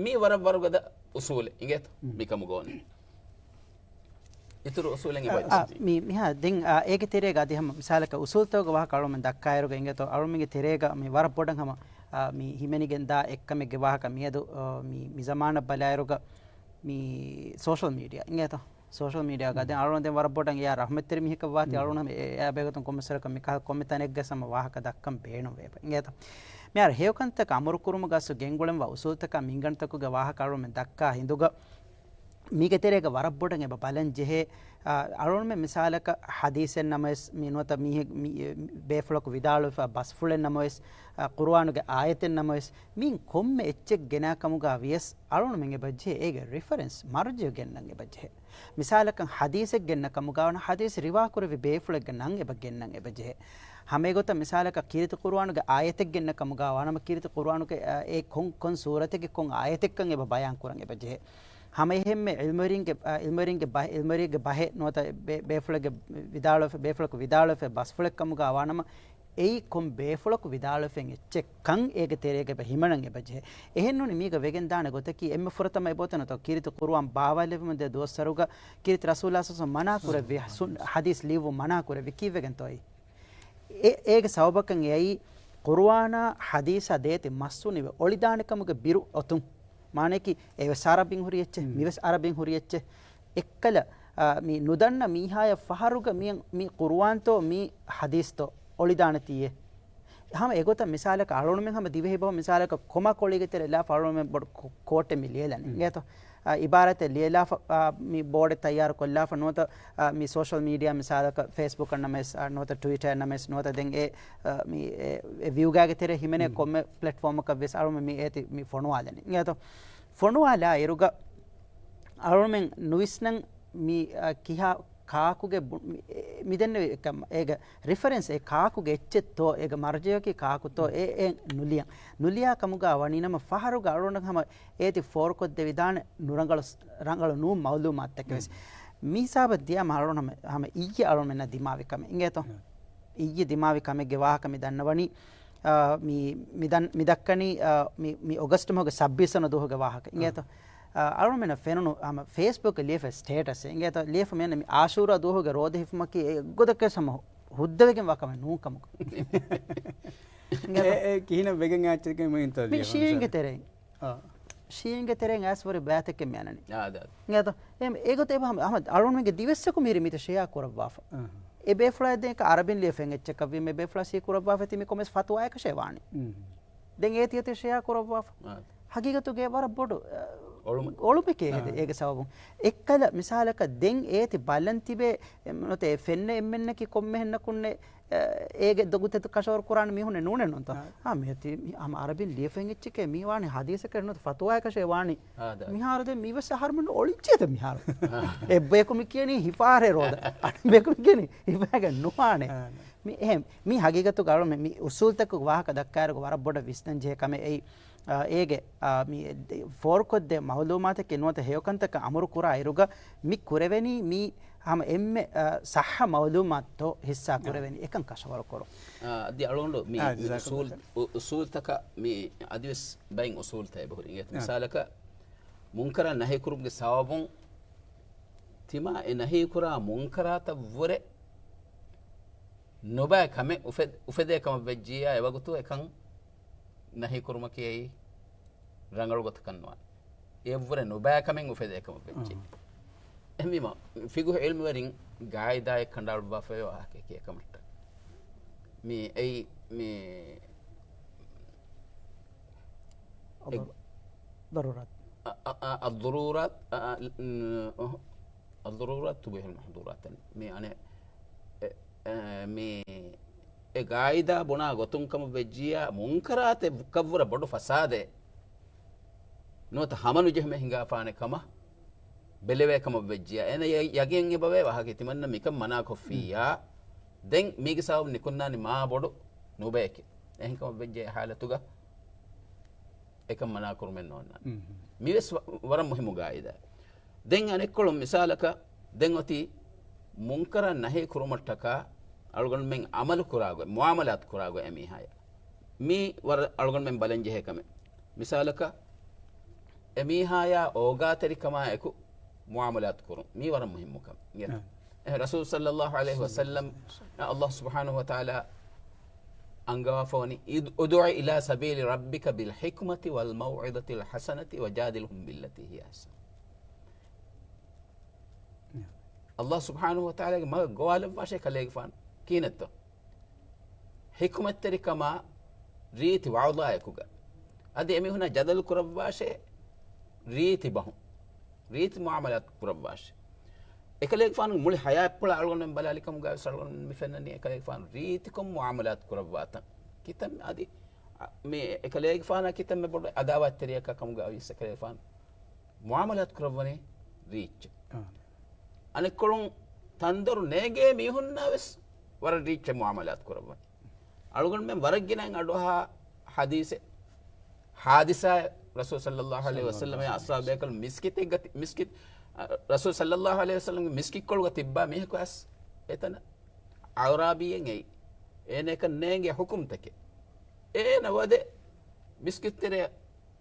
މީ ވަރަށް ވަރުގަދަ އުސޫލެއް އިނގޭތޯ؟ މިކަމުގަ އޮންނަ. އިތުރު އުސޫލެއް އެބަ އާ، މި، މިހާ ދެން، އާ، އޭގެ ތެރޭގަ އަދި ހަމަ މިސާލަކަށް އުސޫލްތަކުގެ ވާހަކަ އަޅުމެން ދައްކާއިރުގަ އިނގޭތޯ، އަޅުމެންގެ ތެރޭގަ މި ވަރަށް ބޮޑަށް ހަމަ، އާ، މި ހިމެނިގެން ދާ އެއްކަމެއްގެ ވާހަކަ މިއަދު، އާ، މި، މި ޒަމާނަށް ބަލާއިރުގަ މި ސޯޝަލް މީޑިއާ އިނގޭތޯ؟ ސޯޝަލް މީޑިއާގަ ދެން އަޅުން ދެން ވަރަށް ބޮޑަށް އެޔާ ރަހްމަތްތެރި މީހަކަށް ވާތީ އަޅުން ހަމަ އެ، އެއާ ބެހޭގޮތުން ކޮންމެސްވަރަކަށް މި ކަހަލަ ކޮންމެ ތަނެއްގަސް ހަމަ ވާހަކަ ދައްކަން ބޭނުންވޭ އިނގޭތޯ؟ މިހާރު ހެޔޮކަންތަކަށް އަމުރުކުރުމުގަ އަސްލު ގެންގުޅެންވާ އުސޫލްތަކާ މިންގަނޑުތަކުގެ ވާހަކަ އަޅުމެން ދައްކާ ހިނދުގަ، މީގެ ތެރޭގަ ވަރަށް ބޮޑަށް އެބަ ބަލަން ޖެހޭ، އަ، އަޅުމެން މިސާލަކަށް ޙަދީޘެއް ނަމަވެސް، މި ނުވަތަ މީހެއް، މި، އެ، ބޭފުޅަކު ވިދާޅުވެފަ ބަސްފުޅެއް ނަމަވެސް، އަ، ޤުރުއާނުގެ އާޔަތެއް ނަމަވެސް، މިއިން ކޮންމެ އެއްޗެއް ގެނާ ކަމުގަ ވިޔަސް އަޅުމެން އެބަ ޖެހޭ އޭގެ ރިފަރެންސް، މަރްޖިޢު ގެންނަން އެބަ ޖެހޭ. މިސާލަކަށް ޙަދީޘެއް ގެންނަ ކަމުގަ ވާނަ ޙަދީޘް ރިވާކުރެއްވި ބޭފުޅެއްގެ ނަން އެބަ ގެންނަން އެބަ ޖެހޭ. ހަމަ އެގޮތަށް މިސާލަކަށް ކީރިތި ޤުރުއާނުގެ އާޔަތެއް ގެންނަ ކަމުގަ ވާނަމަ ކީރިތި ޤުރުއާނުގެ، އާ، އެ ކޮން، ކޮން ސޫރަތެއްގެ ކޮން އާޔަތެއްކަން އެބަ ބަޔާން ކުރަން އެބަ ޖެހޭ. ހަމަ އެހެންމެ ޢިލްމުވެރިންގެ، އާ، ޢިލްމުވެރިންގެ ބަ-، ޢިލްމުވެރިންގެ ބަހެއް ނުވަތަ ބޭ-، ބޭފުޅެއްގެ ވިދާޅުވެފަ، ބޭފުޅަކު ވިދާޅުވެފަ ބަސްފުޅެއް ކަމުގަ ވާނަމަ، އެއީ ކޮން ބޭފުޅަކު ވިދާޅުވެފައި އެއްޗެއްކަން އޭގެ ތެރޭގަ އެބަ ހިމަނަން އެބަ ޖެހޭ. އެހެންނޫނީ މީގަ ވެގެން ދާނެ ގޮތަކީ އެންމެ ފުރަތަމަ އެބައޮތަނަތޯ ކީރިތި ޤުރުއާން ބާވާލެވުމުން ދޭ ދުވަސްވަރުގަ ކީރިތި ރަސޫލާ ޞައްލަﷲު ޢަލައިހި ވަސައްލަމަ މަނާ ކުރެއްވި ސުން-، ޙަދީޘް ލިޔުއްވުން މަނާ ކުރެއްވި ކީއްވެގެންތޯ އެއީ؟ އެ-، އޭގެ ސަބަބަކަށް އެއީ، ޤުރުއާނާ ޙަދީޘާ ދޭތި މައްސުނިވެ އޮޅިދާނެ ކަމުގެ ބިރު އޮތުން. މާނަޔަކީ، އެވެސް ޢަރަބިން ހުރި އެއްޗެއް، މިވެސް ޢަރަބިން ހުރި އެއްޗެއް. އެއްކަލަ، އާ، މި ނުދަންނަ މީހާޔަށް ފަހަރުގަ މި، މި ޤުރުއާންތޯ މި ޙަދީޘްތޯ އޮޅިދާނެތީއޭ. ހަމަ އެގޮތަށް މިސާލަކަށް އަޅުންމެން ހަމަ ދިވެހި ބަހުން މިސާލަކަށް ކޮމާ ކޮޅީގެ ތެރެ ލާފަ އަޅުންމެން ބޮޑު ކޯ-، ކޯޓެއް މި ލިޔެލަނީ. އިނގޭތޯ؟ އާ، އިބާރާތެއް ލިޔެލާފަ، އާ، މި ބޯޑެއް ތައްޔާރު ކޮށްލާފަ ނުވަތަ، އާ، މި ސޯޝަލް މީޑިއާ މިސާލަކަށް ފޭސްބުކަށް ނަމަވެސް، އާ، ނުވަތަ ޓްވިޓަރ ނަމަވެސް، ނުވަތަ ދެން އެ، އާ، މި އެ، އެ ވިއުގާގެ ތެރޭ ހިމެނޭ ކޮންމެ ޕްލެޓްފޯމަކަށް ވެސް އަޅުމެން މި އޭތި މި ފޮނުވާލަނީ. އިނގޭތޯ؟ ފޮނުވާލާ އިރުގަ އަޅުމެން ނުވިސްނަން މި، އާ، ކިހާ ކާކުގެ ބު-، މި، އެ، މިދެންނެވި އެކަމަ-، އޭގެ ރިފަރެންސް އެ ކާކުގެ އެއްޗެއްތޯ، އޭގެ މަރްޖިޢަކީ ކާކުތޯ، އެ، އެ ނުލިޔަން. ނުލިޔާ ކަމުގަ ވަނީނަމަ ފަހަރުގަ އަޅުގަނޑަށް ހަމަ އޭތި ފޯރުކޮށްދެވިދާނެ ނުރަނގަޅު، ރަނގަޅު ނޫން މައުލޫމާތުތަކެއް ވެސް. މި ހިސާބަށް ދިޔާމަ އަޅުގަނޑު ހަމަ، ހަމަ އިއްޔެ އަޅުމެންނަށް ދިމާވި ކަމެއް. އިނގޭތޯ؟ އިއްޔެ ދިމާވި ކަމެއްގެ ވާހަކަ މި ދަންނަވަނީ، އާ، މި، މި ދަން-، މި ދައްކަނީ، އާ، މި، މި އޮގަސްޓް މަހުގެ ސައްބީސް ވަނަ ދުވަހުގެ ވާހަކަ. އިނގޭތޯ؟ އާ، އަޅުމެންނަށް ފެނުނު ހަމަ ފޭސްބުކް ލިޔެފަ ސްޓޭޓަސް އިނގޭތޯ؟ ލިޔެފަ މިއަންނަ މި އާޝޫރާ ދުވަހުގެ ރޯދަ ހިފުމަކީ އެއްގޮތަކަށް ހަމަ ހުއްދަވެގެން ވާ ކަމެއް ނޫން ކަމަކު. އެ، އެ، ކިހިނެއް ވެގެން އާއްޗެކޭ މި އިންތޯ މި ޝީއިންގެ ތެރެއިން. އާ. ޝީއިންގެ ތެރެއިން އައިސް ވަރި ބައިތެކެއް މި އަނަނީ. އާ، ދާ. އިނގޭތޯ؟ އެ، އެގޮތަށް އެބަ ހަމަ، ހަމަ އަޅުންމެންގެ ދިވެއްސަކު މިހިރީ މިތަ ޝެއާ ކުރައްވާފަ. އަހަ. އެ ބޭފުޅާ ދެން އަރަބިން ލިޔެފައި އެއްޗެއް ކައްވީމެ ބޭފުޅާ ސީ ކުރައްވާފަ ތި މި ކޮމެސް ފަތުވާއަކަށޭ ވާނީ. ދެން އޭތި އޭތި ޝެއާ ކުރައްވާފަ. އާ. ހަގީގަތުގެ ވަރަށް ބޮޑު، އަ، އޮޅުމެއް. އޮޅުމެކޭ އާ. އޭގެ ސަބަބުން. އެއްކަލަ މިސާލަކަށް ދެން އޭތި ބަލަން ތިބޭ، އެ، ނުވަތަ އެ ފެންނަ އެންމެންނަކީ ކޮންމެހެންނަކުންނެ، އެ، އޭގެ ދޮގުތައް ކަށަވަރު ކުރާނެ މީހުންނެއް ނޫނެއް ނޫންތަ؟ އާ. އާ، މިއޮތީ މި ހަމަ އަރަބިން ލިޔެފައި އެއްޗެކޭ މީ ވާނީ ހަދީސަކަށް ނުވަތަ ފަތުވާއަކަށޭ ވާނީ. އާ، ދާ. މިހާރު ދެން މީވެސް އަހަރުމެން އޮޅިއްޖޭތަ މިހާރު؟ އާ. އެއްބަޔަކު މި ކިޔަނީ ހިފާހޭ ރޯދަ. އަނެއްބަޔަކު މި ކިޔަނީ ހިފާގެން ނުވާނެ. އާ. މި އެހެން، މި ހަގީގަތުގަ އަޅުމެން މި އުސޫލްތަކުގެ ވާހަކަ ދައްކާއިރުގަ ވަރަށް ބޮޑަށް ވިސްނަން ޖެހޭ ކަމެއް އެއީ، އާ، އޭގެ، އާ، މި ފޯރުކޮށްދޭ މައުލޫމާތަކީ ނުވަތަ ހެޔޮކަންތަކަށް އަމުރު ކުރާ އިރުގަ މި ކުރެވެނީ މީ ހަމަ އެންމެ، އާ، ޞައްޙަ މައުލޫމާތުތޯ ހިއްސާ އާ. ކުރެވެނީ އެކަން ކަށަވަރު ކުރުން. އާ، އަދި އަޅުގަނޑު މި، އާ، މި ޖަޒާކަﷲ އުސޫލް، ޚައިރް. އު-، އުސޫލްތަކަށް މި އަދިވެސް ބައިން އުސޫލްތައް އެބަހުރި. އާ. މިސާލަކަށް މުންކަރާތް ނަހީ ކުރުމުގެ ސަބަބުން ތިމާ އެ ނަހީ ކުރާ މުންކަރާތަށްވުރެ ނުބައި ކަމެއް އުފެ-، އުފެދޭ ކަމަށް ވެއްޖިއްޔާ އެވަގުތު އެކަން ނަހީ ކުރުމަކީ އެއީ ރަނގަޅު ގޮތަކަށް ނުވާނެ. އެއަށްވުރެ ނުބައި ކަމެއް އުފެދޭ ކަމަށް ވެއްޖެ. އަހަ. އެހެންވީމަ، ފިޤުހު ޢިލްމުވެރިން ގާއިދާއެއް ކަނޑައަޅުއްވާފައިވާ ވާހަކައެކޭ އެކަމަށްޓަކައި. މި އެއީ، މި އައް-، އެ-، ޟަރޫރާތް. އަ-، އަ-، އަ-، އައް-ޟަރޫރާތް، އަ-، އަ-، އަ-، އައް-، އައް-ޟަރޫރާތު ތުބިޙުލް މަޙްޟޫރާތް. މި އަނެއް، އެ، އެ، މި އެ ގާއިދާ ބުނާ ގޮތުން ކަމަށް ވެއްޖިއްޔާ، މުންކަރާތެއްކަށްވުރެ ބޮޑު ފަސާދައެއް ނުވަތަ ހަމަނުޖެހުމެއް ހިނގާފާނެ ކަމަށް ބެލެވޭ ކަމަށް ވެއްޖިއްޔާ، އޭނަ ޔަ-، ޔަގީން އެބަވޭ ވާހަކަ ތިމަންނަ މިކަން މަނާކޮށްފިއްޔާ، ދެން މީގެ ސަބަބު ނިކުންނާނީ މާ ބޮޑު ނުބަޔަކެއް. އެހެންކަމަށް ވެއްޖެ އެ ހާލަތުގަ އެކަން މަނާ ކުރުމެއް ނޯންނާނެ. މިވެސް ވަ-، ވަރަށް މުހިއްމު ގާއިދާ. ދެން އަނެއްކޮޅުން މިސާލަކަށް، ދެން އޮތީ މުންކަރާތް ނަހީ ކުރުމަށްޓަކާ އަޅުގަނޑުމެން އަމަލު ކުރާގޮތް، މުއާމަލާތު ކުރާގޮތް އެމީހާޔާ. މީ ވަރަށް އަޅުގަނޑުމެން ބަލަން ޖެހޭ ކަމެއް. މިސާލަކަށް، އެމީހާޔާ އޯގާތެރިކަމާއެކު މުއާމަލާތު ކުރުން. މީ ވަރަށް މުހިއްމު ކަމެއް. އެ، އެ، ރަސޫލު ޞައްލައްލާހު ޢަލައިހި ވަސައްލަމް، އައްލާހު ސުބްޙާނަހު ވަތަޢާލާ އަންގަވާފަވަނީ، އިދް، އުދުޢު އިލާ ސަބީލި ރައްބިކަ ބިލް ޙިކްމަތި ވަލް މައުޢިޒަތިލް ޙަސަނަތި ވަޖާދިލްހުމް ބިއްލަތީ ހިޔަ އަޙްސަން. އައްލާހު ސުބްޙާނަހު ވަތަޢާލާގެ މަގަށް ގޮވާލައްވާށޭ ކަލޭގެފާނު. ކީނެއްތޯ؟ ޙިކުމަތްތެރިކަމާ ރީތި ވަޢުޟާއެކުގަ. އަދި އެމީހުންނާ ޖަދަލު ކުރައްވާށޭ ރީތި ބަހުން. ރީތި މުއާމަލާތު ކުރައްވާށޭ. އެކަލޭގެފާނު މުޅި ޙަޔާތްޕުޅާ އަޅުގަނޑުމެން ބަލާލި ކަމުގައިވެސް އަޅުގަނޑުމެން މި ފެންނަނީ އެކަލޭގެފާނު ރީތިކޮށް މުއާމަލާތު ކުރައްވާތަން. ކިތަންމެ އަދި، އަ، މި އެކަލޭގެފާނާ ކިތަންމެ ބޮޑު އަދާވާތްތެރިޔަކާ ކަމުގައިވިޔަސް އެކަލޭގެފާނު މުއާމަލާތު ކުރައްވަނީ ރީއްޗެއް. އާ. އަނެއްކޮޅުން ތަންދޮރު ނޭގޭ މީހުންނާ ވެސް ވަރަށް ރީއްޗެއް މުއާމަލާތު ކުރައްވަނީ. އަޅުގަނޑުމެން ވަރަށް ގިނައިން އަޑުއަހާ ޙަދީޘެއް، ޙާދިސާއެއް، ރަސޫލު ޞައްލައްލާހު ޢަލައިހި ވަސައްލަމަ އަޞްޙާބު ބޭކަލުން މިސްކިތެއްގަ ތި-، މިސްކިތް، އަ، ރަސޫލު ޞައްލައްލާހު ޢަލައިހި ވަސައްލަމަގެ މިސްކިތްކޮޅުގަ ތިއްބާ މީހަކު އައިސް އެތަނަށް އަޢުރާބީއެއް އެއީ. އޭނައަކަށް ނޭނގޭ ޙުކުމްތަކެއް. އޭނަ ވަދެ މިސްކިތްތެރެއަށް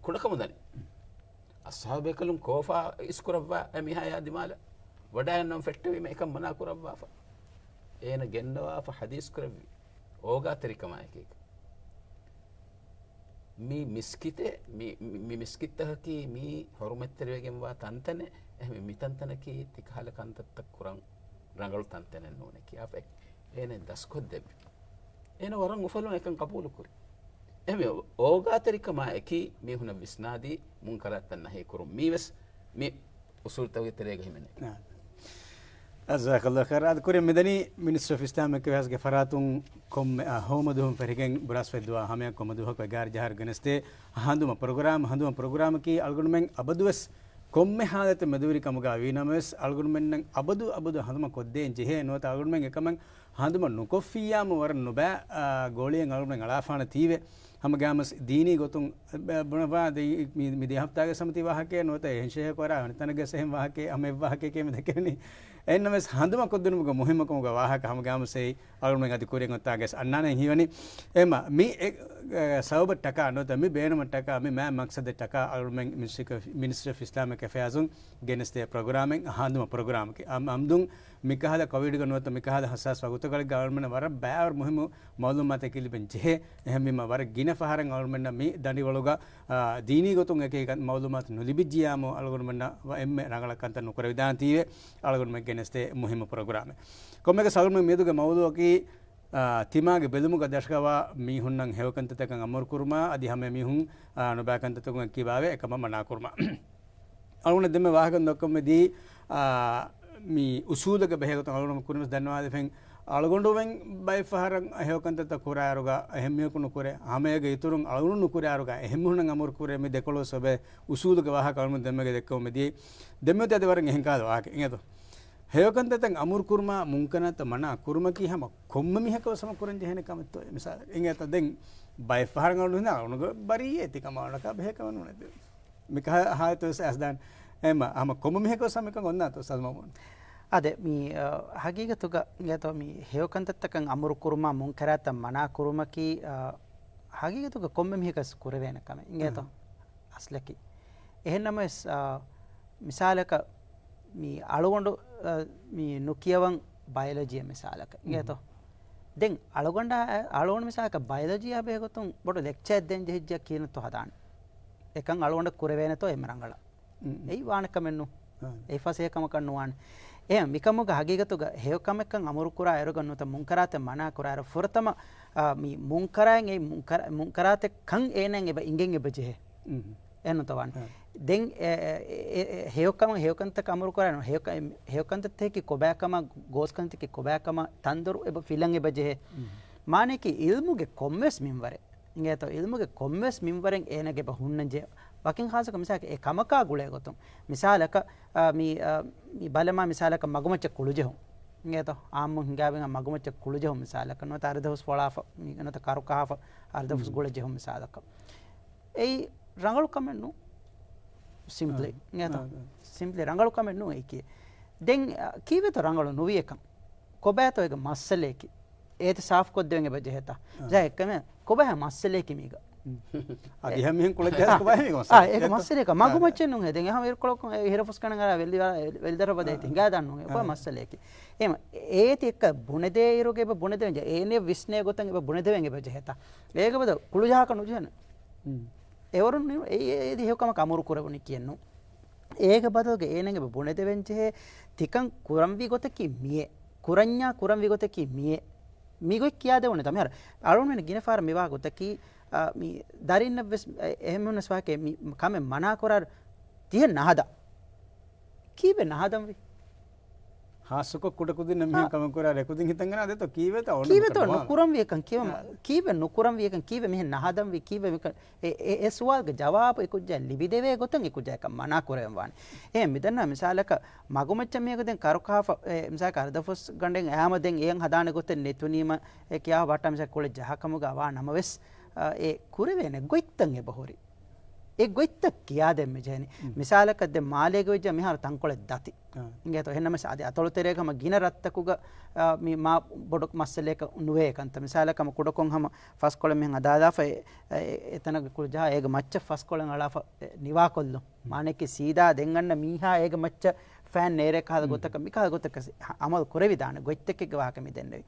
ކުޑަކަމުދަނީ. އަޞްޙާބު ބޭކަލުން ކޯފާ އިސްކުރައްވާ އެމީހާޔާ ދިމާލަށް ވަޑައިގަންނަވަން ފެއްޓެވީމަ އެކަން މަނާ ކުރައްވާފަ. އޭނަ ގެންނަވާފަ ޙަދީޘް ކުރެއްވި އޯގާތެރިކަމާއެކީ. މި މިސްކިތެއް، މި، މި، މި މިސްކިތްތަކަކީ މީ ޙުރުމަތްތެރިވެގެންވާ ތަންތަނެއް، އެހެންވެ މިތަންތަނަކީ ތިކަހަލަ ކަންތައްތައް ކުރަން ރަނގަޅު ތަންތަނެއް ނޫނޭ ކިޔާފަ އޭނަ ދަސްކޮށްދެއްވި. އޭނަ ވަރަށް އުފަލުން އެކަން ޤަބޫލުކުރި. އެހެންވެ، އޯގާތެރިކަމާއެކީ މީހުނަށް ވިސްނާދީ މުންކަރާތްތައް ނަހީ ކުރުން. މީވެސް މި އުޞޫލުތަކުގެ ތެރޭގަ ހިމެނޭ. ނާ. ޖަޒާކަﷲ ޚައިރާ. އަދި ކުރިން މިދަނީ މިނިސްޓްރީ އޮފް އިސްލާމިކް އެފެއާސްގެ ފަރާތުން ކޮންމެ، އާ، ހަމަ ދުވަހުން ފެށިގެން ބުރާސްފަތި ދުވާ ހަމަޔަށް ކޮންމެ ދުވަހަކު އެގާރަ ޖަހާއިރު ގެނެސްދޭ ހަނދުމަ ޕްރޮގްރާމް. ހަނދުމަ ޕްރޮގްރާމަކީ އަޅުގަނޑުމެން އަބަދުވެސް ކޮންމެ ހާލަތެއް މެދުވެރި ކަމުގަ ވީނަމަވެސް، އަޅުގަނޑުމެންނަށް އަބަދު އަބަދު ހަނދުމަ ކޮށްދޭން ޖެހޭ. ނުވަތަ އަޅުގަނޑުމެން އެކަމަށް ހަނދުމަ ނުކޮށްފިއްޔާމު ވަރަށް ނުބައި، އާ، ގޯޅިއެއް އަޅުގަނޑުމެން އަޅާފާނެ ތީވެ. ހަމަގައިމުވެސް ދީނީ ގޮތުން ބުނަވާ، ދެ-، މި، މި ދެ ހަފްތާގެ ސަމަތީ ވާހަކައެއް ނުވަތަ އެހެން ޝޭހަކު ވަރާ އަނެއް ތަނަކަސް އެހެން ވާހަކައެއް، ހަމަ އެއް ވާހަކައެކޭ މި ދެކެވެނީ. އެހެންނަމަވެސް ހަނދުމަ ކޮށްދިނުމުގެ މުހިއްމުކަމުގެ ވާހަކަ ހަމަގައިމުވެސް އެއީ އަޅުގަނޑުމެން އަދި ކުރިން އޮތާގެސް އަންނާނެ ހީވަނީ. އެހެންމަ މި އެ، އެ، ސަބަބަށްޓަކާ ނުވަތަ މި ބޭނުމަށްޓަކާ މި މާތް މަޤްޞަދަށްޓަކާ އަޅުގަނޑުމެން މިނިސްޓްރީ އޮފް، މިނިސްޓްރީ އޮފް އިސްލާމިކް އެފެއާޒުން ގެނެސްދޭ ޕްރޮގްރާމެއް ހަނދުމަ ޕްރޮގްރާމަކީ. އަމް-، އަމްދުން މިކަހަލަ ކޮވިޑްގަ ނުވަތަ މިކަހަލަ ހައްސާސް ވަގުތުގަޅެއްގަ އަޅުގަނޑުމެންނަށް ވަރަށް ބައިވަރު މުހިއްމު މައުލޫމާތެއް ލިބެން ޖެހޭ. އެހެންވީމަ ވަރަށް ގިނަ ފަހަރެއް އަޅުގަނޑުމެންނަށް މި ދަނޑިވަޅުގަ، އާ، ދީނީ ގޮތުން އެކި ކަން މައުލޫމާތު ނުލިބިއްޖިޔާމު އަޅުގަނޑުމެންނަށް ވަ އެންމެ ރަނގަޅަށް ކަންތައް ނުކުރެވިދާނެތީވެ އަޅުގަނޑުމެން ގެނެސްދޭ މުހިއްމު ޕްރޮގްރާމެއް. ކޮންމެއަކަސް އަޅުގަނޑުމެން މިއަދުގެ މައުޟޫޢަކީ، އާ، ތިމާގެ ބެލުމުގަ ދަށަކަވާ މީހުންނަށް ހެޔޮކަންތައްތަކަށް އަމުރުކުރުމާ އަދި ހަމަ މީހުން، އާ، ނުބައި ކަންތައްތަކުން އެއްކިބާވެ އެކަމަށް މަނާކުރުމާ. އަޅުގަނޑަށް ދެންމެ ވާހަކަ ދޮއްކަމުން ދީ، އާ، މި އުސޫލުގެ ބެހޭގޮތުން އަޅުގަނޑު ކުރިންވެސް ދަންނަވާލެފެން. އަޅުގަނޑުމެން ބައެއް ފަހަރަށް ހެޔޮކަންތައްތައް ކުރާއިރުގަ އެހެން މީހަކު ނުކުރޭ، ހަމައޭގެ އިތުރުން އަޅުގަނޑު ނުކުރާއިރުގަ އެހެން މީހުންނަށް އަމުރު ކުރޭ. މި ދެކޮޅު ސޮބެ އުސޫލުގެ ވާހަކަ އަޅުގަނޑު ދެންމެގެ ދެއްކަމުން ދީ. ދެންމެ އަދި ވަރަށް އެހެން ކަހަލަ ވާހަކަ އިނގޭތޯ. ހެޔޮކަންތައްތައް އަމުރު ކުރުމާ މުންކަރާތްތައް މަނާ ކުރުމަކީ ހަމަ ކޮންމެ މީހަކަށް ވެސް ހަމަ ކުރަން ޖެހޭނެ ކަމެއްތޯ؟ މިސާލަކަށް އިނގޭތަ ދެން ބައެއް ފަހަރަށް އަޅުގަނޑު ހިނދާ އަޅުގަނޑު ބަރީއޭ ތިކަމާ އަޅުގަނޑަކާ ބެހޭ ކަމެއް ނޫނޭ. މިކަހަ ހާލަތު ވެސް އައިސްދާނެ. އެހެންމަ ހަމަ ކޮންމެ މީހަކަށް ވެސް ހަމަ އެކަން އޮންނާތޯ އުސްތާޛު މައުމޫން؟ އާދެ، މި، އަ، ހަގީގަތުގަ އިނގޭތޯ މި ހެޔޮކަންތައްތަކަށް އަމުރު ކުރުމާ މުންކަރާތައް މަނާ ކުރުމަކީ، އަ، ހަގީގަތުގަ ކޮންމެ މީހަކަސް ކުރެވޭނެ ކަމެއް އިނގޭތޯ؟ އަ. އަސްލަކީ. އެހެންނަމަވެސް، އާ، މިސާލަކަށް މި އަޅުގަނޑު، އާ، މި ނުކިޔަވަން ބަޔޮލޮޖީއަށް މިސާލަކަށް އިނގޭތޯ؟ ދެން އަޅުގަނޑާ، އަޅުގަނޑު މިސާލަކަށް ބަޔޮލޮޖީއާ ބެހޭގޮތުން ބޮޑު ލެކްޗާއެއް ދޭން ޖެހިއްޖެ ކީނަތޯ ހަދާނެ. އެކަން އަޅުގަނޑަށް ކުރެވޭނެތޯ އެންމެ ރަނގަޅަށް. އެއީ ވާނެ ކަމެއް ނޫން. އެއީ ފަސޭހަ ކަމަކަށް ނުވާނެ. އެހެން މިކަމުގަ ހަގީގަތުގަ ހެޔޮ ކަމެއްކަން އަމުރުކުރާ އިރުގަ ނުވަތަ މުންކަރާތެއް މަނާ ކުރާއިރު ފުރަތަމަ، އާ، މި މުންކަރާތް އެއީ މުންކަރާ-، މުންކަރާތެއް ކަން އޭނައަށް އެބަ އިނގެން އެބަ ޖެހޭ. އެހެންނުތަ ވާނެ؟ ދެން އެ، އެ، އެ، އެ، ހެޔޮކަމު، ހެޔޮކަންތަކަށް އަމުރުކުރާ އިރު ހެޔޮ-، ހެޔޮކަންތައްތަކަކީ ކޮބާކަމަށް، ގޯސްކަންތަކީ ކޮބާކަމަށް، ތަންދޮރު އެބަ ފިލަން އެބަ ޖެހޭ. މާނަޔަކީ އިލްމުގެ ކޮންމެވެސް މިންވަރެއް. އިނގޭތޯ އިލްމުގެ ކޮންމެވެސް މިންވަރެއް އޭނަގެ އެބަ ހުންނަންޖެހޭ. ވަކިން ޚާއްޞަކޮށް މިސާލަކަށް އެ ކަމަކާ ގުޅޭ ގޮތުން. މިސާލަކަށް، އާ، މި، އާ، މި ބަލަމާ މިސާލަކަށް މަގުމައްޗަށް ކުޅުޖެހުން. އިނގޭތޯ؟ އާއްމު ހިނގާވެގެން މަގުމައްޗަށް ކުޅުޖެހުން މިސާލަކަށް ނުވަތަ އަރިދަފުސް ފޮޅާފަ، ނުވަތަ ކަރުކަހާފަ އަރިދަފުސް ގުޅެޖެހުން މިސާލަކަށް. އެއީ ރަނގަޅު ކަމެއް ނޫން. ސިމްޕްލީ. އިނގޭތޯ؟ ސިމްޕްލީ ރަނގަޅު ކަމެއް ނޫން އެއީކީ. ދެން، އަ، ކީއްވެތޯ ރަނގަޅު ނުވިއެކަން؟ ކޮބާތޯ އޭގެ މައްސަލައަކީ؟ އޭތި ސާފުކޮށްދެވެން އެބަ ޖެހޭތަ؟ ޖައެއް ކަމެއް ކޮބާ މައްސަލައަކީ މީގަ؟ އަދި ހަމަ މިހެން ކުޅަޖެހޭ ކޮބާ މީގަ މައްސަލައަކީ؟ އާ، އޭގެ މައްސަލައަކީ މަގުމައްޗެއް ނޫން ހެދެން. އެހާ އިރުކޮޅަކުން އެ ހިރަފުސް ކަނޑަނގަރާ ވެލި-، ވެލިދަރަ ބަދައި ހިނގާދާން ނޫން. އެކޮބާ މައްސަލައަކީ؟ އެހެން އޭތި އެއްކަ ބުނެދޭ އިރުގަ އެބަ ބުނެދެވެން ޖެހޭ. އޭނެ ވިސްނޭ ގޮތަށް އެބަ ބުނެދެވެން އެބަ ޖެހޭތަ؟ އޭގެ ބަދަލު ކުޅުޖަހާކަށް ނުޖެހޭނެ. އެވަރުން އެ-، އެ-، އޭތި ހެޔޮކަމަކަށް އަމުރު ކުރެވުނީކީއެއް ނޫން. އޭގެ ބަދަލުގަ އޭނަގެ ބުނެދެވެން ޖެހޭ ތިކަން ކުރަންވީ ގޮތަކީ މިއޭ. ކުރަންޏާ ކުރަންވީ ގޮތަކީ މިއޭ. މިގޮތް ކިޔާދެވުނީތަ؟ މިހާރު އަޅުގަނޑުމެން ގިނަ ފަހަރަށް މިވާ ގޮތަކީ، އާ، މި ދަރިންނަށްވެސް އެ-، އެހެންވެސް ވާހަކައެއް މި ކަމެއް މަނާކުރާއިރު ތިހެން ނަހަދާ. ކީއްވެ ނަހަދަންވީ؟ ހާއްސަކޮށް ކުޑަކުދިންނަށް މިހެން ކަމެއް ކުރާ ރެކުދިން ހިތަށްގަނާ ދެތޯ ކީއްވެތޯ އޮންނަ ކީއްވެތޯ ކަމެއް ނުކުރަންވީ އެކަން ކީއްވެ، ކީއްވެ ނުކުރަންވީ އެކަން ކީއްވެ މިހެން ނަހަދަންވީ ކީއްވެ މިކަން އެ، އެ، އެ ސުވާލުގެ ޖަވާބު އެކުއްޖާ ލިބިދެވޭ ގޮތަށް އެކުއްޖާ އެކަން މަނާ ކުރެވެން ވާނެ. އެހެން މިދަންނަ މިސާލަކަށް މަގުމައްޗަށް މީހަކު ދެން ކަރުކަހާފަ، އެ، މިސާލަކަށް އަރިދަފުސް ގަނޑެއް އައިމަ ދެން އެޔަށް ހަދާނެ ގޮތެއް ނެތުނީމަ އެ ކިޔާ ބައްޓާ މިސާލަކަށް ކުޅެ ޖަހާ ކަމުގަ ވާ ނަމަވެސް، އަ، އެ ކުރެވޭނެ ގޮތްތައް އެބަހުރި. އެ ގޮތްތައް ކިޔާދޭން މި ޖެހެނީ. މިސާލަކަށް ދެން މާލޭގަ ވެއްޖެ މިހާރު ތަންކޮޅެއް ދަތި. އިނގޭތޯ؟ އެހެންނަމަވެސް އަދި އަތޮޅު ތެރޭގަ ހަމަ ގިނަ ރަށްތަކުގަ، އާ، މި މާ ބޮޑު މައްސަލައަކަށް ނުވޭ ކަންތައް. މިސާލަކަށް ހަމަ ކުޑަކޮށް ހަމަ ފަސްކޮޅެއް މިހެން ހަދާލާފަ އެ، އެ، އެތަނަށް ކުޅު ޖަހާ އޭގެ މައްޗަށް ފަސްކޮޅެއް އަޅާފަ އެ، ނިވާކޮށްލުން. މާނައަކީ ސީދާ ދެން އަންނަ މީހާ އޭގެ މައްޗަށް ފައިން ނޭރޭ ކަހަލަ ގޮތަކަށް، މިކަހަލަ ގޮތަކަށް އަމަލު ކުރެވިދާނެ ގޮތްތަކެއްގެ ވާހަކަ މި ދެންނެވި.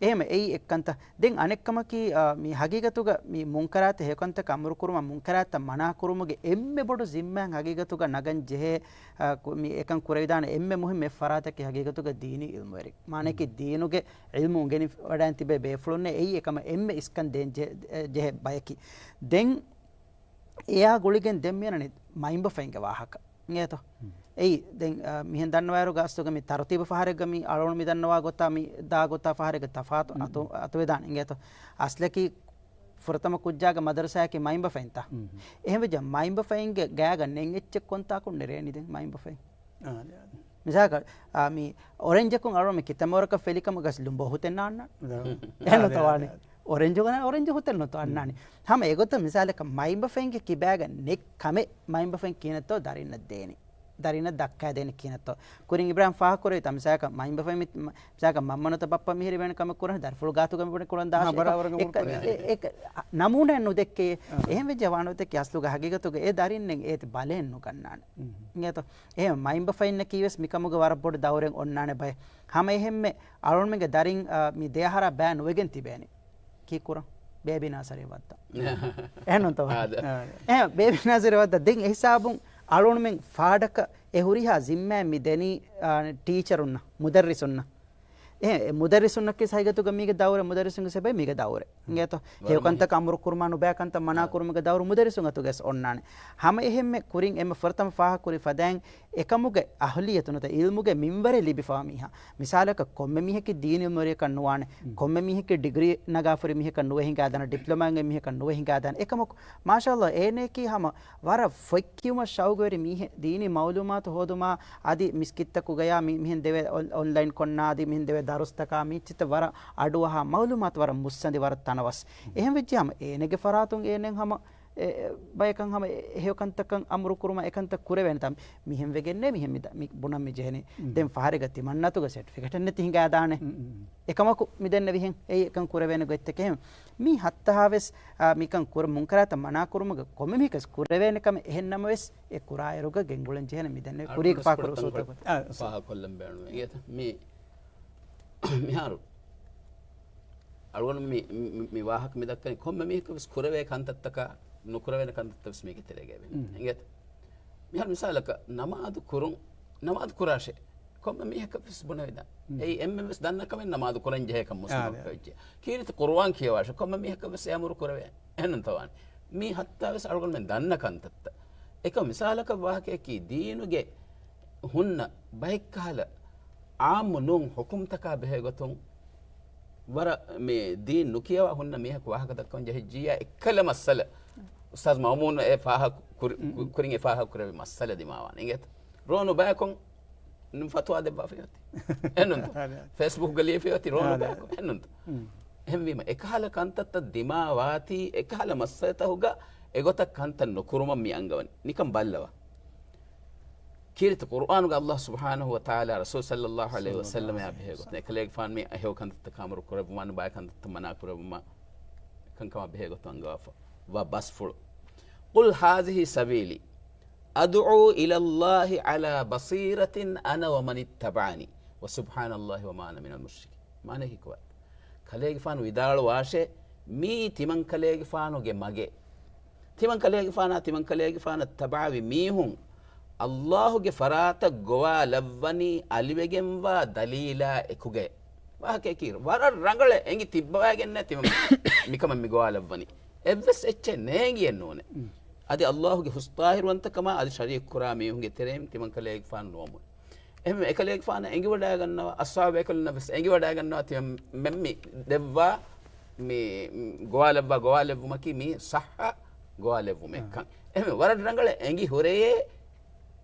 އެހެން އެއީ އެއްކަންތައް. ދެން އަނެއްކަމަކީ، އާ، މި ހަގީގަތުގަ މި މުންކަރާތެއް ހެޔޮކަންތަކަށް އަމުރުކުރުމާ މުންކަރާތްތައް މަނާކުރުމުގެ އެންމެ ބޮޑު ޒިންމާއެއް ހަގީގަތުގަ ނަގަން ޖެހޭ، އާ، ކު-، މި އެކަން ކުރެވިދާނެ އެންމެ މުހިއްމު އެއް ފަރާތަކީ ހަގީގަތުގަ ދީނީ އިލްމުވެރި. މާނައަކީ ދީނުގެ އިލްމު އުނގެނި ވަޑައިން ތިބޭ ބޭފުޅުންނޭ އެއީ އެކަމަށް އެންމެ އިސްކަން ދޭން ޖެ-، ޖެހޭ ބަޔަކީ. ދެން އެއާ ގުޅިގެން ދެން މިއަންނަނީ މައިންބަފައިންގެ ވާހަކަ. އިނގޭތޯ؟ އެއީ، ދެން، އާ، މިހެން ދަންނަވާއިރު ގާސްތުގަ މި ތަރުތީބު ފަހަރެއްގަ މި އަޅުގަނޑު މި ދަންނަވާ ގޮތާ މި ދާ ގޮތާ ފަހަރެއްގަ ތަފާތު އަތު-، އަތުވެދާނެ. އިނގޭތޯ؟ އަސްލަކީ ފުރަތަމަ ކުއްޖާގެ މަދަރުސާއަކީ މައިންބަފައިންތަ؟ އެހެންވެއްޖެ މައިންބަފައިންގެ ގާގަ ނެތް އެއްޗެއް ކޮންތާކުން ނެރޭނީ ދެން މައިންބަފައިން؟ އާ، އާ. މިސާލަކަށް، އާ، މި އޮރެންޖަކުން އަޅުގަނޑު މި ކިތަންމަ ވަރަކަށް ފެލި ކަމުގަ ލުނބޯ ހުތެއް ނާންނާނެ. އެހެން ނުތޯ ވާނީ؟ އޮރެންޖު ގަނެ، އޮރެންޖު ހުތެއް ނުތޯ އަންނާނީ. ހަމަ އެގޮތަށް މިސާލަކަށް މައިންބަފައިންގެ ކިބާގަ ނެތް ކަމެއް މައިންބަފައިން ކިހިނެއްތޯ ދަރިންނަށް ދޭނީ. ދަރިންނަށް ދައްކާދޭނީ ކިހިނެއްތޯ. ކުރިން އިބްރާހިމް ފާހަގަކުރެވިތާ މިސާލަކަށް މައިންބަފައިން މި-، މަ-، މިސާލަކަށް މަންމަ ނުވަތަ ބައްޕަ މިހިރި ވޭނެ ކަމެއް ކުރަން ދަރިފުޅު ގާތުގަ މިބުނި ކުޅަން ދާށޭ. އެ-، އެ-، ނަމޫނާއެއް ނުދެއްކޭ. އެހެންވެއްޖެ ވާނެ އޮތަކީ އަސްލުގަ ހަގީގަތުގަ އެ ދަރިންނެއް އޭތި ބަލައެއް ނުގަންނާނެ. އިނގޭތޯ؟ އެހެން މައިންބަފައިންނަކީވެސް މިކަމުގަ ވަރަށް ބޮޑު ދައުރެއް އޮންނާނެ ބައެއް. ހަމަ އެހެންމެ އަޅުގަނޑުމެންގެ ދަރިން، އާ، މި ދެ އަހަރާ ބައި ނުވެގެން ތިބޭނެ. ކީއްކުރަން؟ ބޭބީ ނާސަރީ ވައްދާ. އެހެންނުތޯ؟ އާދެ. އެހެން ބޭބީ ނާސަރީ ވައްދާ. ދެން އެހިސާބުން އަޅުގަނޑުމެން ފާޑަކަށް އެ ހުރިހާ ޒިންމާއެއް މި ދެނީ، އާ، ޓީޗަރުންނަށް، މުދައްރިސުންނަށް. އެ، އެ މުދައްރިސުންނަކީ ހަގީގަތުގަ މީގެ ދައުރެއް، މުދައްރިސުންގެ ސަބަބުން މީގެ ދައުރެއް. އިނގޭތޯ؟ ހެޔޮކަންތަކަށް އަމުރު ކުރުމާ ނުބައި ކަންތައް މަނާ ކުރުމުގެ ދައުރު މުދައްރިސުން އަތުގައިވެސް އޮންނާނެ. ހަމަ އެހެންމެ ކުރިން އެންމެ ފުރަތަމަ ފާހަގަކުރި ފަދައިން އެކަމުގެ އަހުލިއްޔަތު ނުވަތަ އިލްމުގެ މިންވަރެއް ލިބިފަވާ މީހާ. މިސާލަކަށް ކޮންމެ މީހަކީ ދީނީ އިލްމުވެރިއަކަށް ނުވާނެ. ކޮންމެ މީހަކީ ޑިގްރީ ނަގާފަ ހުރި މީހަކަށް ނުވެ ހިނގާދާނެ، ޑިޕްލޮމާއެއް މީހަކަށް ނުވެ ހިނގާދާނެ. އެކަމަކު، މާޝާﷲ، އޭނައަކީ ހަމަ ވަރަށް ފޮތް ކިޔުމަށް ޝައުގުވެރި މީހެއް، ދީނީ މައުލޫމާތު ހޯދުމާ، އަދި މިސްކިތްތަކުގަޔާ މި-، މިހެން ދެވޭ އޮން-، އޮންލައިން ކޮންނާ، އަދި މިހެން ދެވޭ ދަރުސްތަކާ، މީއްޗިތައް ވަރަށް އަޑުއަހާ، މައުލޫމާތު ވަރަށް މުއްސަނދި، ވަރަށް ތަނަވަސް. އެހެން ވެއްޖެ ހަމަ އޭނަގެ ފަރާތުން އޭނައަށް ހަމަ އެ، އެ، ބަޔަކަށް ހަމަ އެ، ހެޔޮކަންތަކަށް އަމުރު ކުރުމަށް އެކަންތައް ކުރެވޭނެތާ މިހެން ވެގެންނޭ މިހެން މި ދަ-، މި ބުނަން މި ޖެހެނީ. ދެން ފަހަރެއްގަ ތިމަންނަތުގަ ސެޓްފިކެޓެއް ނެތި ހިނގާދާނެ. އެކަމަކު މި ދެންނެވިހެން އެއީ އެކަން ކުރެވޭނެ ގޮތްތަކެއް. މީ ހައްތަހާވެސް، އާ، މިކަން ކުރ-، މުންކަރާތައް މަނާކުރުމުގެ ކޮންމެ މީހަކަސް ކުރެވޭނެ ކަމެއް. އެހެން ނަމަވެސް އެ ކުރާއިރުގަ ގެންގުޅެން ޖެހޭނެ މި ދެންނެވި ކުރީގެ ފާކުރު އުސޫލުތަކުން. ފާހަގަކޮށްލަން ބޭނުންވޭ. އިނގޭތަ؟ މި މިހާރު އަޅުގަނޑު މި، މި، މި ވާހަކަ މި ދައްކަނީ ކޮންމެ މީހަކަށް ވެސް ކުރެވޭ ކަންތައްތަކާ ނުކުރެވޭނެ ކަންތައްތައް ވެސް މީގެ ތެރޭގައި ވެ. އިނގޭތަ؟ މިހާރު މިސާލަކަށް ނަމާދު ކުރުން، ނަމާދު ކުރާށޭ. ކޮންމެ މީހަކަށް ވެސް ބުނެވިދާނެ. އެއީ އެންމެން ވެސް ދަންނަ ކަމެއް ނަމާދު ކުރަން ޖެހޭ ކަން މުސްލިމަކަށް ވެއްޖެ. ކީރިތި ޤުރުއާން ކިޔަވާށޭ. ކޮންމެ މީހަކަށް ވެސް އެ އަމުރު ކުރެވޭ. އެހެންނުތޯ ވާނީ؟ މީ ހައްތާ ވެސް އަޅުގަނޑުމެން ދަންނަ ކަންތައްތައް. އެކަމް މިސާލަކަށް ވާހަކައަކީ ދީނުގެ ހުންނަ ބައެއްކަހަލަ އާއްމު ނޫން ޙުކުމްތަކާ ބެހޭ ގޮތުން ވަރަށް މި ދީން ނުކިޔަވާ ހުންނަ މީހަކު ވާހަކަ ދައްކަވަން ޖެހިއްޖިއްޔާ އެއްކަލަ މައްސަލަ އުސްތާޛް މައުމޫން އެ ފާހަގަ ކުރި-، ކުރިން އެ ފާހަގަ ކުރެއްވި މައްސަލަ ދިމާވާނެ. އިނގޭތަ؟ ރޯނު ބަޔަކުން ނު ފަތުވާ ދެއްވާފައި އޮތީ. އެހެންނުންތަ؟ އާދެ. ފޭސްބުކްގަ ލިޔެފައި އޮތީ ރޯނު އާދެ. ބަޔަކު. އެހެންނުންތަ؟ އެހެންވީމަ، އެކަހަލަ ކަންތައްތައް ދިމާވާތީ، އެކަހަލަ މައްސަލަތަކުގަ އެގޮތަށް ކަންތައް ނުކުރުމަށް މި އަންގަވަނީ. ނިކަން ބައްލަވާ. ކީރިތި ޤުރުއާނުގަ އައްލާހު ސުބްޙާނަހު ވަ ތަޢާލާ ރަސޫލު ޞައްލައްލާހު ޢަލައިހި ވަސައްލަމައާ ބެހޭގޮތުން، އެކަލޭގެފާނު މި އެހެޔޮ ކަންތައްތަކަށް އަމުރު ކުރެއްވުމާ، ނުބައި ކަންތައްތައް މަނާ ކުރެއްވުމާ، ކަންކަމާ ބެހޭގޮތުން އަންގަވާފަ ވާ ބަސްފުޅު. قل هذه سبيلي أدعو إلى الله على بصيرة أنا ومن اتبعني وسبحان الله وما أنا من المشركين. މާނައަކީ ކޮބާ؟ ކަލޭގެފާނު ވިދާޅުވާށޭ، މީ ތިމަންކަލޭގެފާނުގެ މަގެއް. ތިމަންކަލޭގެފާނާ ތިމަންކަލޭގެފާނަށް ތަބަޢަވި މީހުން އައްލާހުގެ ފަރާތަށް ގޮވާލައްވަނީ އަލިވެގެންވާ ދަލީލާ އެކުގައި. ވާހަކައަކީ ވަރަށް ރަނގަޅަށް އެނގި ތިއްބަވައިގެންނޭ ތިމަން މިކަމަށް މި ގޮވާލައްވަނީ. އެއްވެސް އެއްޗެއް ނޭނގިއެއް ނޫނޭ. އަދި އައްލާހުގެ ހުސް ޠާހިރުވަންތަކަމާ އަދި ޝަރީކު ކުރާ މީހުންގެ ތެރެއިން ތިމަންކަލޭގެފާނު ނުވަމުން. އެހެންވެ، އެކަލޭގެފާނަށް އެނގިވަޑައިގަންނަވާ، އައްޞަޙާބީ ބޭކަލުންނަށް ވެސް އެނގިވަޑައިގަންނަވާ، ތިމަންމެން މި ދެއްވާ، މި، މި ގޮވާލައްވާ ގޮވާލެއްވުމަކީ މީ ޞައްޙަ ގޮވާލެއްވުމެއްކަން. އެހެންވެ، ވަރަށް ރަނގަޅަށް އެނގި ހުރެޔޭ،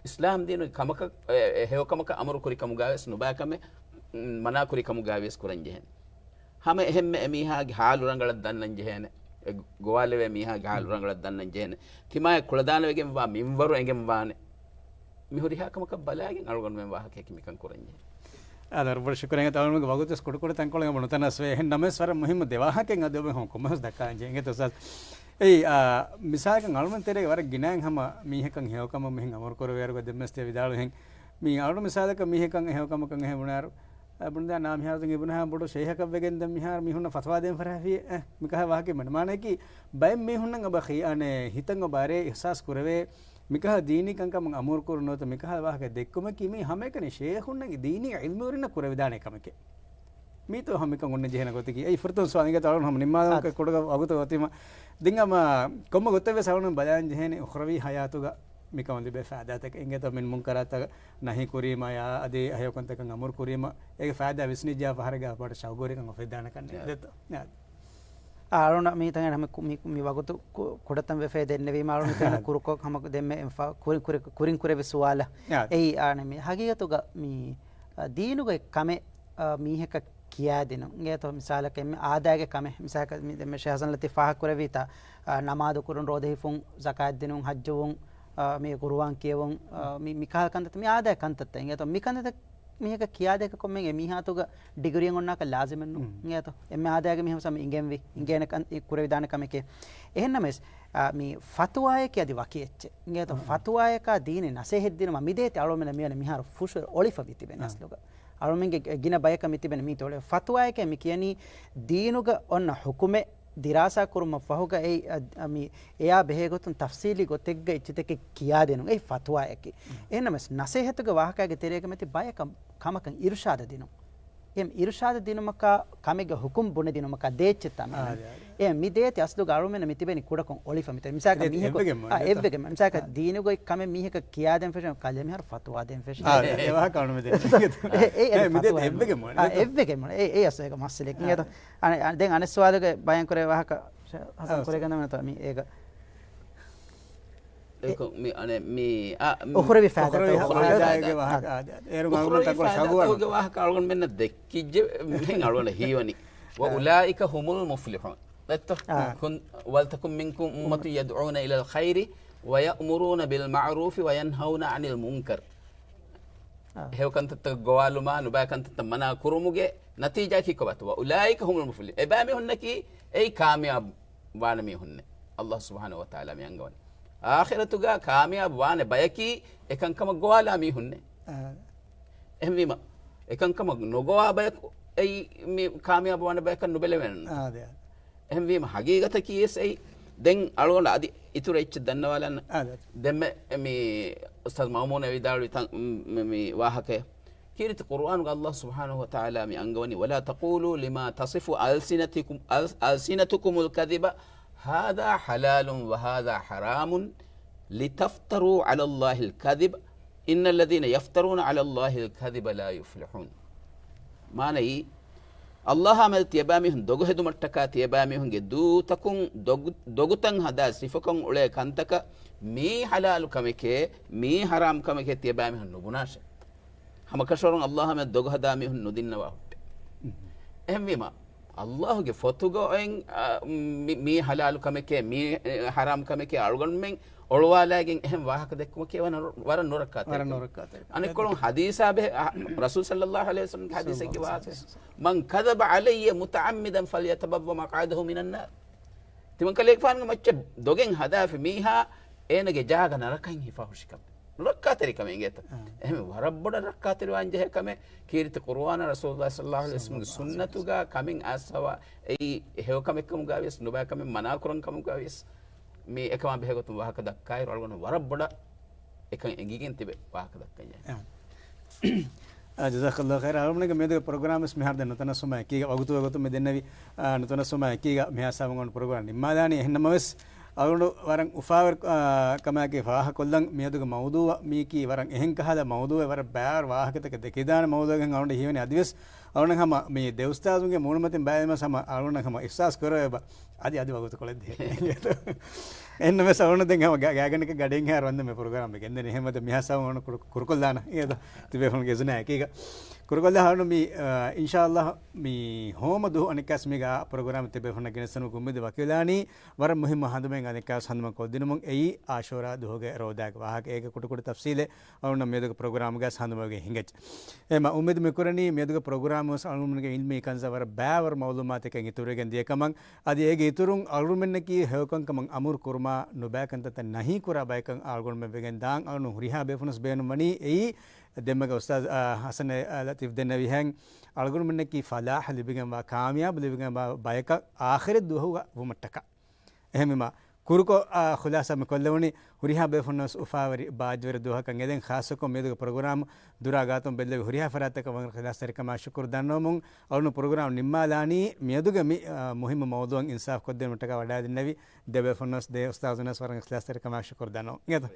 އިސްލާމް ދީނުގެ ކަމަކަށް، އެ، އެ ހެޔޮކަމަކަށް އަމުރު ކުރި ކަމުގައި ވެސް ނުބައި ކަމެއް، މަނާ ކުރި ކަމުގައި ވިޔަސް ކުރަން ޖެހޭނެ. ހަމަ އެހެންމެ އެމީހާގެ ހާލު ރަނގަޅަށް ދަންނަން ޖެހޭނެ. އެ ގޮވާލެވޭ މީހާގެ ހާލު ރަނގަޅަށް ދަންނަން ޖެހޭނެ. ތިމާޔަށް ކުޅަދާނަވެގެންވާ މިންވަރު އެނގެންވާނެ. މި ހުރިހާ ކަމަކަށް ބަލާގެން އަޅުގަނޑުމެން ވާހަކައަކީ މިކަން ކުރަންޖެހޭ. އާދެ، ވަރަށް ބޮޑަށް ޝުކުރިއްޔާ. އަޅުގަނޑުގެ ވަގުތުވެސް ކުޑަކުޑަ ތަންކޮޅެއް ނުތަނަސްވޭ. އެހެން ނަމަވެސް ވަރަށް މުހިއްމު ދެ ވާހަކައެއް އަދި އޮބެ ހަމަ ކޮންމެސް ދައްކާން ޖެހޭ. އިނގޭތޯ އުސްތާޛް؟ އެއީ، އާ، މިސާލަކަށް އަޅުގަނޑު ތެރޭގަ ވަރަށް ގިނައިން ހަމަ މީހަކަށް ހެޔޮކަމަށް މިހެން އަމުރު ކުރެވޭއިރު ދެންމެސް ތިޔަ ވިދާޅުވިހެން. މި އަޅުގަނޑު މިސާލަކަށް މީހަކަށް ހެޔޮކަމަކަށް އެހެން ބުނާއިރު، އަ، ބުނެދާ ނާމިހާރު އިބުނަހާ ބޮޑު ޝެއިހަކަށް ވެގެން ދެން މިހާރު މީހުންނަށް ފަތުވާ ދޭން ފަރާފި، އެ، މިކަހަ ވާހަކަ މަން-، މާނައަކީ ބައެއް މީހުންނަށް އަބަ ޚިޔާ-، އަނެ، ހިތަށް އަބަ އަރޭ އިޙްސާސް ކުރެވޭ، މިކަހަ ދީނީ ކަންކަމަށް އަމުރު ކުރު ނުވަތަ މިކަހަ ވާހަކަ ދެއްކުމަކީ މީ ހަމައެކަނި ޝޭޚުންނަކީ ދީނީ ޢިލްމުވެރިންނަށް ކުރެވިދާނެ ކަމެކޭ. މީތޯ ހަމަ މިކަން އޮންނަ ޖެހޭނެ ގޮތަކީ. އެއީ ފުރަތަމަ ސުވާލު. އިނގޭތޯ އަޅުގަނޑު ހަމަ ނިންމާލަން އާ. ކުޑަ ވަގުތު އޮތީމަ. ދެން ހަމަ ކޮންމެ ގޮތެއް ވެސް އަޅުގަނޑު ބަލާން ޖެހޭނެ އުޚްރަވީ ޙަޔާތުގަ މިކަމަށް ލިބޭ ފައިދާތަކެއް. އިނގޭތޯ މިން މުންކަރާތަކަށް ނަހީ ކުރީމަ ޔާ އަދި އެހެޔޮ ކަންތަކަށް އަމުރު ކުރީމަ އޭގެ ފައިދާ ވިސްނިއްޖާ ފަހަރެއްގަ ބޮޑަށް ޝައުގުވެރިކަން އުފެދިދާނެ ކަންނޭ. އާ. ދެއްތޯ؟ އާ. އާ، އަޅުނަށް މިތަން ހަމަ ކު-، މި، މި ވަގުތު ކު-، ކުޑަތަން ވެފައި ދެންނެވީމަ އަޅުން މިތަން އާ. ކުރުކޮށް ހަމަ ދެންމެ އެ ފަ-، ކުރިން، ކުރި-، ކުރިން ކުރެވި ސުވާލަށް. އާ. އެއީ އާނަމި. ހަގީގަތުގަ މި، އާ، ދީނުގައި ކަމެއް، އާ، މީހަކަށް ކިޔާދިނުން. އިނގޭތޯ މިސާލަކަށް އެންމެ އާދައިގެ ކަމެއް. މިސާލަކަށް މި ދެންމެ ޝޭހް ޙަސަން ލަތީފް ފާހަގަކުރެއްވިތާ، އާ، ނަމާދު ކުރުން، ރޯދަ ހިފުން، ޒަކާތް ދިނުން، ޙައްޖުވުން، އާ، މި ޤުރުއާން ކިޔެވުން، އާ، މި، މިކަހަލަ ކަންތައްތައް މި އާދައިގެ ކަންތައްތައް. އިނގޭތޯ މިކަންތައް މީހަކަށް ކިޔާދޭކަށް ކޮންމެ އެ މީހާތުގަ ޑިގްރީއެއް އޮންނާކަށް ލާޒިމެއް ނޫން. މް. އިނގޭތޯ އެންމެ އާދައިގެ މީހަކު ހަމަ އިނގެންވި، އިނގޭނެ ކަން ކުރެވިދާނެ ކަމެކޭ. އެހެންނަމަވެސް، އާ، މި ފަތުވާއަކީ އަދި ވަކި އެއްޗެއް. އިނގޭތޯ މް. ފަތުވާއަކާ ދީނީ ނަސޭހަތް ދިނުމަށް މިދޭތި އަޅުމެންނަށް މިވަނީ މިހާރު ފުށު އޮޅިފަ މި ތިބެން އަ. އަސްލުގަ. އަޅުމެންގެ ގިނަ ބަޔަކަށް މި ތިބެން މީތި އޮޅި. ފަތުވާއަކޭ މި ކިޔަނީ ދީނުގަ އޮންނަ ޙުކުމެއް ދިރާސާ ކުރުމަށް ފަހުގަ އެ، އަ، އަ، މި އެޔާ ބެހޭގޮތުން ތަފްސީލީ ގޮތެއްގަ އެއްޗިތަކެއް ކިޔާދިނުން. އެއީ ފަތުވާއަކީ. މް. އެހެންނަމަވެސް ނަސޭހަތުގެ ވާހަކައިގެ ތެރޭގަ މިތި ބަޔަކަށް ކަމަކަށް އިރުޝާދަ ދިނުން. އެހެން އިރުޝާދަ ދިނުމަކާ ކަމެއްގެ ޙުކުމް ބުނެދިނުމަކާ ދޭއްޗެއްތާ މި އާ، އަންނަނީ. އާ، އާ. އެ މި ދޭތި އަސްލުގަ އަޅުމެންނަށް މި ތިބެނީ ކުޑަކޮށް އޮޅިފަ މިތަން. މިސާލަކަށް އެ، މީހަކު، އެއްވެގެން އާ، އެއްވެގެން. މިސާލަކަށް އާ. ދީނުގައި ކަމެއް މީހަކަށް ކިޔާދޭން ފެށުން ކަލޭ މިހާރު ފަތުވާ ދޭން ފެށުން. އާ، އެ، އެ ވާހަކަ އަޅުމެން ދޭ. އެ، އެ، އެ، މި ދޭތި އެއްވެގެން އާ، އެއްވެގެން. އެ، އެ އަސްލު އޭގަ މައްސަލައެއް. އާ. އިނގޭތޯ. އަނެ، އަ، ދެން އަނެއް ސުވާލުގެ ބަޔާން ކުރޭ ވާހަކަ ހަސަން އާ، ކުރެގެން ދަމުނަތޯ މި އޭގަ. އެކު މި، އަނެ، މި، އަ، މި، އުޚްރަވީ ފައިދާތައް، އުޚްރަވީ އުޚްރަވީ ފައިދާތައް. ފައިދާތައް. އޭރު އުޚްރަވީ އަޅުގަނޑުމެން ތަންކޮޅެއް ފައިދާތައް ޝަގުވާ. އޮގެ ވާހަކަ އަޅުގަނޑުމެންނަށް ދެއްކިއްޖެ، މިހެން އަޅުގަނޑަށް ހީވަނީ. وَأُولَٰئِكَ هُمُ الْمُفْلِحُونَ. ދެއްތޯ؟ އާ. ކުން، وَلْتَكُن مِّنكُمْ أُمَّةٌ يَدْعُونَ إِلَى الْخَيْرِ وَيَأْمُرُونَ بِالْمَعْرُوفِ وَيَنْهَوْنَ عَنِ الْمُنكَرِ. އާ. ހެޔޮ ކަންތައްތައް ގޮވާލުމާ، ނުބައި ކަންތައްތައް މަނާ ކުރުމުގެ ނަތީޖާއަކީ ކޮބާތޯ؟ وَأُولَٰئِكَ هُمُ الْمُفْلِحُونَ. އެބައިމީހުންނަކީ އެއީ ކާމިޔާބު ވާނެ މީހުންނޭ. އައްލާހު ސުބްޙާނަހޫ ވަތަޢާލާ މި އަންގަވަނީ. އާޚިރަތުގަ ކާމިޔާބު ވާނެ ބަޔަކީ އެކަންކަމަށް ގޮވާލާ މީހުންނޭ. އާ. އެހެންވީމަ، އެކަންކަމަށް ނޮގޮވާ ބަޔަކު އެއީ މި ކާމިޔާބު ވާނެ ބަޔަކަށް ނުބެލެވޭނެ. އާ، އާދެ، އާދެ. އެހެންވީމަ ހަގީގަތަކީ ވެސް އެއީ. ދެން އަޅުގަނޑު އަދި އިތުރަށް އެއްޗެއް ދަންނަވާލަން. އާ، ދެ. ދެންމެ މި އުސްތާޛް މައުމޫން ވިދާޅުވި ތަން، މި، މި ވާހަކައެއް. ކީރިތި ޤުރުއާނުގަ އައްލާހު ސުބްޙާނަހޫ ވަތަޢާލާ މި އަންގަވަނީ، وَلَا تَقُولُوا لِمَا تَصِفُ أَلْسِنَتُكُمُ، أَلْ، أَلْسِنَتُكُمُ الْكَذِبَ هَذَا حَلَالٌ وَهَذَا حَرَامٌ لِتَفْتَرُوا عَلَى اللَّهِ الْكَذِبَ إِنَّ الَّذِينَ يَفْتَرُونَ عَلَى اللَّهِ الْكَذِبَ لَا يُفْلِحُونَ. މާނައީ، އައްލާހާ މެދު ތިޔަބައިމީހުން ދޮގު ހެދުމަށްޓަކާ ތިޔަބައިމީހުންގެ ދޫތަކުން ދޮގު، ދޮގުތައް ހަދާ ސިފަކޮށް އުޅޭ ކަންތަކަށް މީ ޙަލާލު ކަމެކޭ، މީ ޙަރާމް ކަމެކޭ ތިޔަބައިމީހުން ނުބުނާށޭ. ހަމަކަށަވަރުން އައްލާހަށް ދޮގު ހަދާ މީހުން ނުދިންނަވާ ހުއްޓޭ. އެހެންވީމަ، އައްލާހުގެ ފޮތުގައި، އާ، މި، މީ ޙަލާލު ކަމެކޭ، މީ، އެ، ޙަރާމް ކަމެކޭ އަޅުގަނޑުމެން އޮޅުވާލައިގެން އެހެން ވާހަކަ ދެއްކުމަކީ ވަރަށް ނު، ވަރަށް ނުރައްކާތެރި ވަރަށް ކަމެއް. ނުރައްކާތެރި ކަމެއް. އަނެއްކޮޅުން ޙަދީޘާ ބެހޭ، އަ، ރަސޫލު ޞައްލައްލާހު ޢަލައިހި ވަސައްލަމްގެ ޙަދީޘެއްގެ ވާހަކަ، "من كذب علي متعمدا فليتبوأ مقعده من النار." ތިމަންކަލޭގެފާނުގެ މައްޗަށް ދޮގެއް ހަދާފި މީހާ އޭނަގެ ޖާގަ ނަރަކައިން ހިފާ ހުށިކަމެއް. ނުރައްކާތެރި ކަމެއް އިނގޭތަ؟ އާ. އެހެން ވަރަށް ބޮޑަށް ރައްކާތެރިވާން ޖެހޭ ކަމެއް ކީރިތި ޤުރުއާނާ ރަސޫލުﷲ ޞައްލައްލާހު ޢަލައިހި ވަސައްލަމްގެ ސުންނަތުގަ ކަމެއް އައިސްފަވާ، އެއީ ހެޔޮ ކަމެއް ކަމުގައިވިޔަސް، ނުބައި ކަމެއް މަނާ ކުރަން ކަމުގައިވިޔަސް، މި އެކަމާ ބެހޭ ގޮތުން ވާހަކަ ދައްކާއިރު، އަޅުގަނޑު ވަރަށް ބޮޑަށް އެކަން އެނގިގެން ތިބެ ވާހަކަ ދައްކަން ޖެހޭ. އާ. އާ، ޖަޒާކައްލާހު ޚައިރާ. އަޅުގަނޑުގެ މިއަދުގެ ޕްރޮގްރާމް ވެސް މިހާރު ދެން ނުތަނައްސުމާ އެކީގަ، ވަގުތުގެ ގޮތުން މި ދެންނެވި، އާ، ނުތަނައްސުމާ އެކީގަ މިހާ ސާބަން އަޅުގަނޑު ޕްރޮގްރާމް ނިންމާލާނީ. އެހެންނަމަވެސް، އަޅުގަނޑު ވަރަށް އުފާވެރި، އާ، ކަމާއެކީ ފާހަގަކޮށްލަން މިއަދުގެ މައުޟޫޢަށް މީކީ ވަރަށް އެހެން ކަހަލަ މައުޟޫޢެއް، ވަރަށް ބައިވަރު ވާހަކަތަކެއް ދެކިދާނެ މައުޟޫޢެއް އަޅުގަނޑަށް ހީވަނީ. އަދިވެސް އަޅުގަނޑަށް ހަމަ މި ދެ އުސްތާޒުންގެ މޫނުމަތިން ބައިވެމަސް ހަމަ އަޅުގަނޑަށް ހަމަ އިޙްސާސް ކުރެވޭ ބަ، އަދި، އަދި ވަގުތުކޮޅެއް ދޭ. އެހެންނަމަވެސް އަޅުގަނޑު ދެން ހަމަ ގާ، ގާގަނޑަކަށް ގަޑިއެއްހާއިރު ވަންދެން މި ޕްރޮގްރާމް ގެންދެނީ. އެހެންވީމަ ދެން މިހާ ސާބަން އަޅުގަނޑު ކުރު، ކުރުކޮށްލާނަން. އޭދަ، ތިބޭފުޅުންގެ އިޒުނާ އެކީގަ ކުރުކޮށްލާ އަޅުގަނޑު މި، އާ، އިންޝާﷲ މި ހޯމަ ދުހު އަނެއްކާސް މީގަ ޕްރޮގްރާމް ތިބޭފުޅުންނަށް ގެނެސްދިނުމުގެ އުއްމީދު ވަކިވެލާނީ. ވަރަށް މުހިއްމު ހަނދުމައެއް އަނެއްކާސް ހަނދުމަ ކޮށްދިނުމުން. އެއީ އާޝޫރާ ދުހުގެ ރޯދާގެ ވާހަކަ. އޭގެ ކުޓިކުޓި ތަފްސީލެއް އަޅުގަނޑަށް މިއަދުގެ ޕްރޮގްރާމްގަ ހަނދުމަވެގެން ހިނގައްޖެ. އެހެންވީމަ އުއްމީދު މި ކުރަނީ މިއަދުގެ ޕްރޮގްރާމް ވެސް އަޅުގަނޑުމެންގެ ޢިލްމީ ކަންޒަށް ވަރަށް ބައިވަރު މަޢުލޫމާތެއް އިތުރުވެގެން ދިޔަ ކަމަށް، އަދި އޭގެ އިތުރުން އަޅުގަނޑުމެންނަކީ ހެޔޮކަންކަމަށް އަމުރު ކުރުމާ ނުބައި ކަންތައްތައް ނަހީ ކުރާ ބަޔަކަށް އަޅުގަނޑުމެން ވެގެން ދާން. އަޅުގަނޑު ހުރިހާ ބޭފުޅުން ވެސް ބޭނުންވަނީ އެއީ ދެންމެގަ އުސްތާޛު، އާ، ޙަސަން، އާ، ލަތީފް ދެންނެވިހެން އަޅުގަނޑުމެންނަކީ ފަލާޙަ ލިބިގެންވާ، ކާމިޔާބު ލިބިގެންވާ ބަޔަކަށް އާޚިރަތް ދުވަހުގަ ވުމަށްޓަކާ. އެހެންވީމަ، ކުރުކޮށް، އާ، ޚުލާޞާ މި ކޮށްލެވުނީ ހުރިހާ ބޭފުޅުންނަށް ވެސް އުފާވެރި ބާއްޖަވެރި ދުވަހަކަށް އެދެން. ޚާއްޞަކޮށް މިއަދުގެ ޕްރޮގްރާމް ދުރާ ގާތުން ބެއްލެވި ހުރިހާ ފަރާތްތަކަށް ވަރަށް އިޚްލާޞްތެރިކަމާ ޝުކުރު ދަންނަވަމުން، އަޅުގަނޑު ޕްރޮގްރާމް ނިންމާލާނީ. މިއަދުގެ މި، އާ، މުހިއްމު މައުޟޫޢަށް އިންސާފް ކޮށްދިނުމަށްޓަކާ ވަޑައިދެންނެވި ދެބޭފުޅުންނަށް ދެ އުސްތާޛުންނަށް ވަރަށް އިޚްލާޞްތެރިކަމާ ޝުކުރު ދަންނަވަމުން.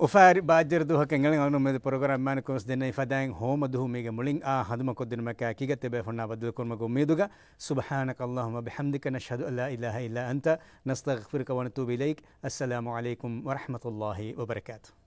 އުފާވެރި ބާއްޖަވެރި ދުވަހަކަށް އެނގޭނެ އަޅުގަނޑު މިއަދު ޕްރޮގްރާމް މާނަ ކުރުސް ދެންނެވި ފަދައިން ހޯމަ ދުހު މީގެ މުޅިން އާ ހަނދުމަ ކޮށްދިނުމަކާ އެކީގަ ތިބޭފުޅުންނާ ބައްދަލުކުރުމުގެ އުއްމީދުގަ. سبحانك اللهم وبحمدك، نشهد أن لا إله إلا أنت، نستغفرك ونتوب إليك. السلام عليكم ورحمة الله وبركاته.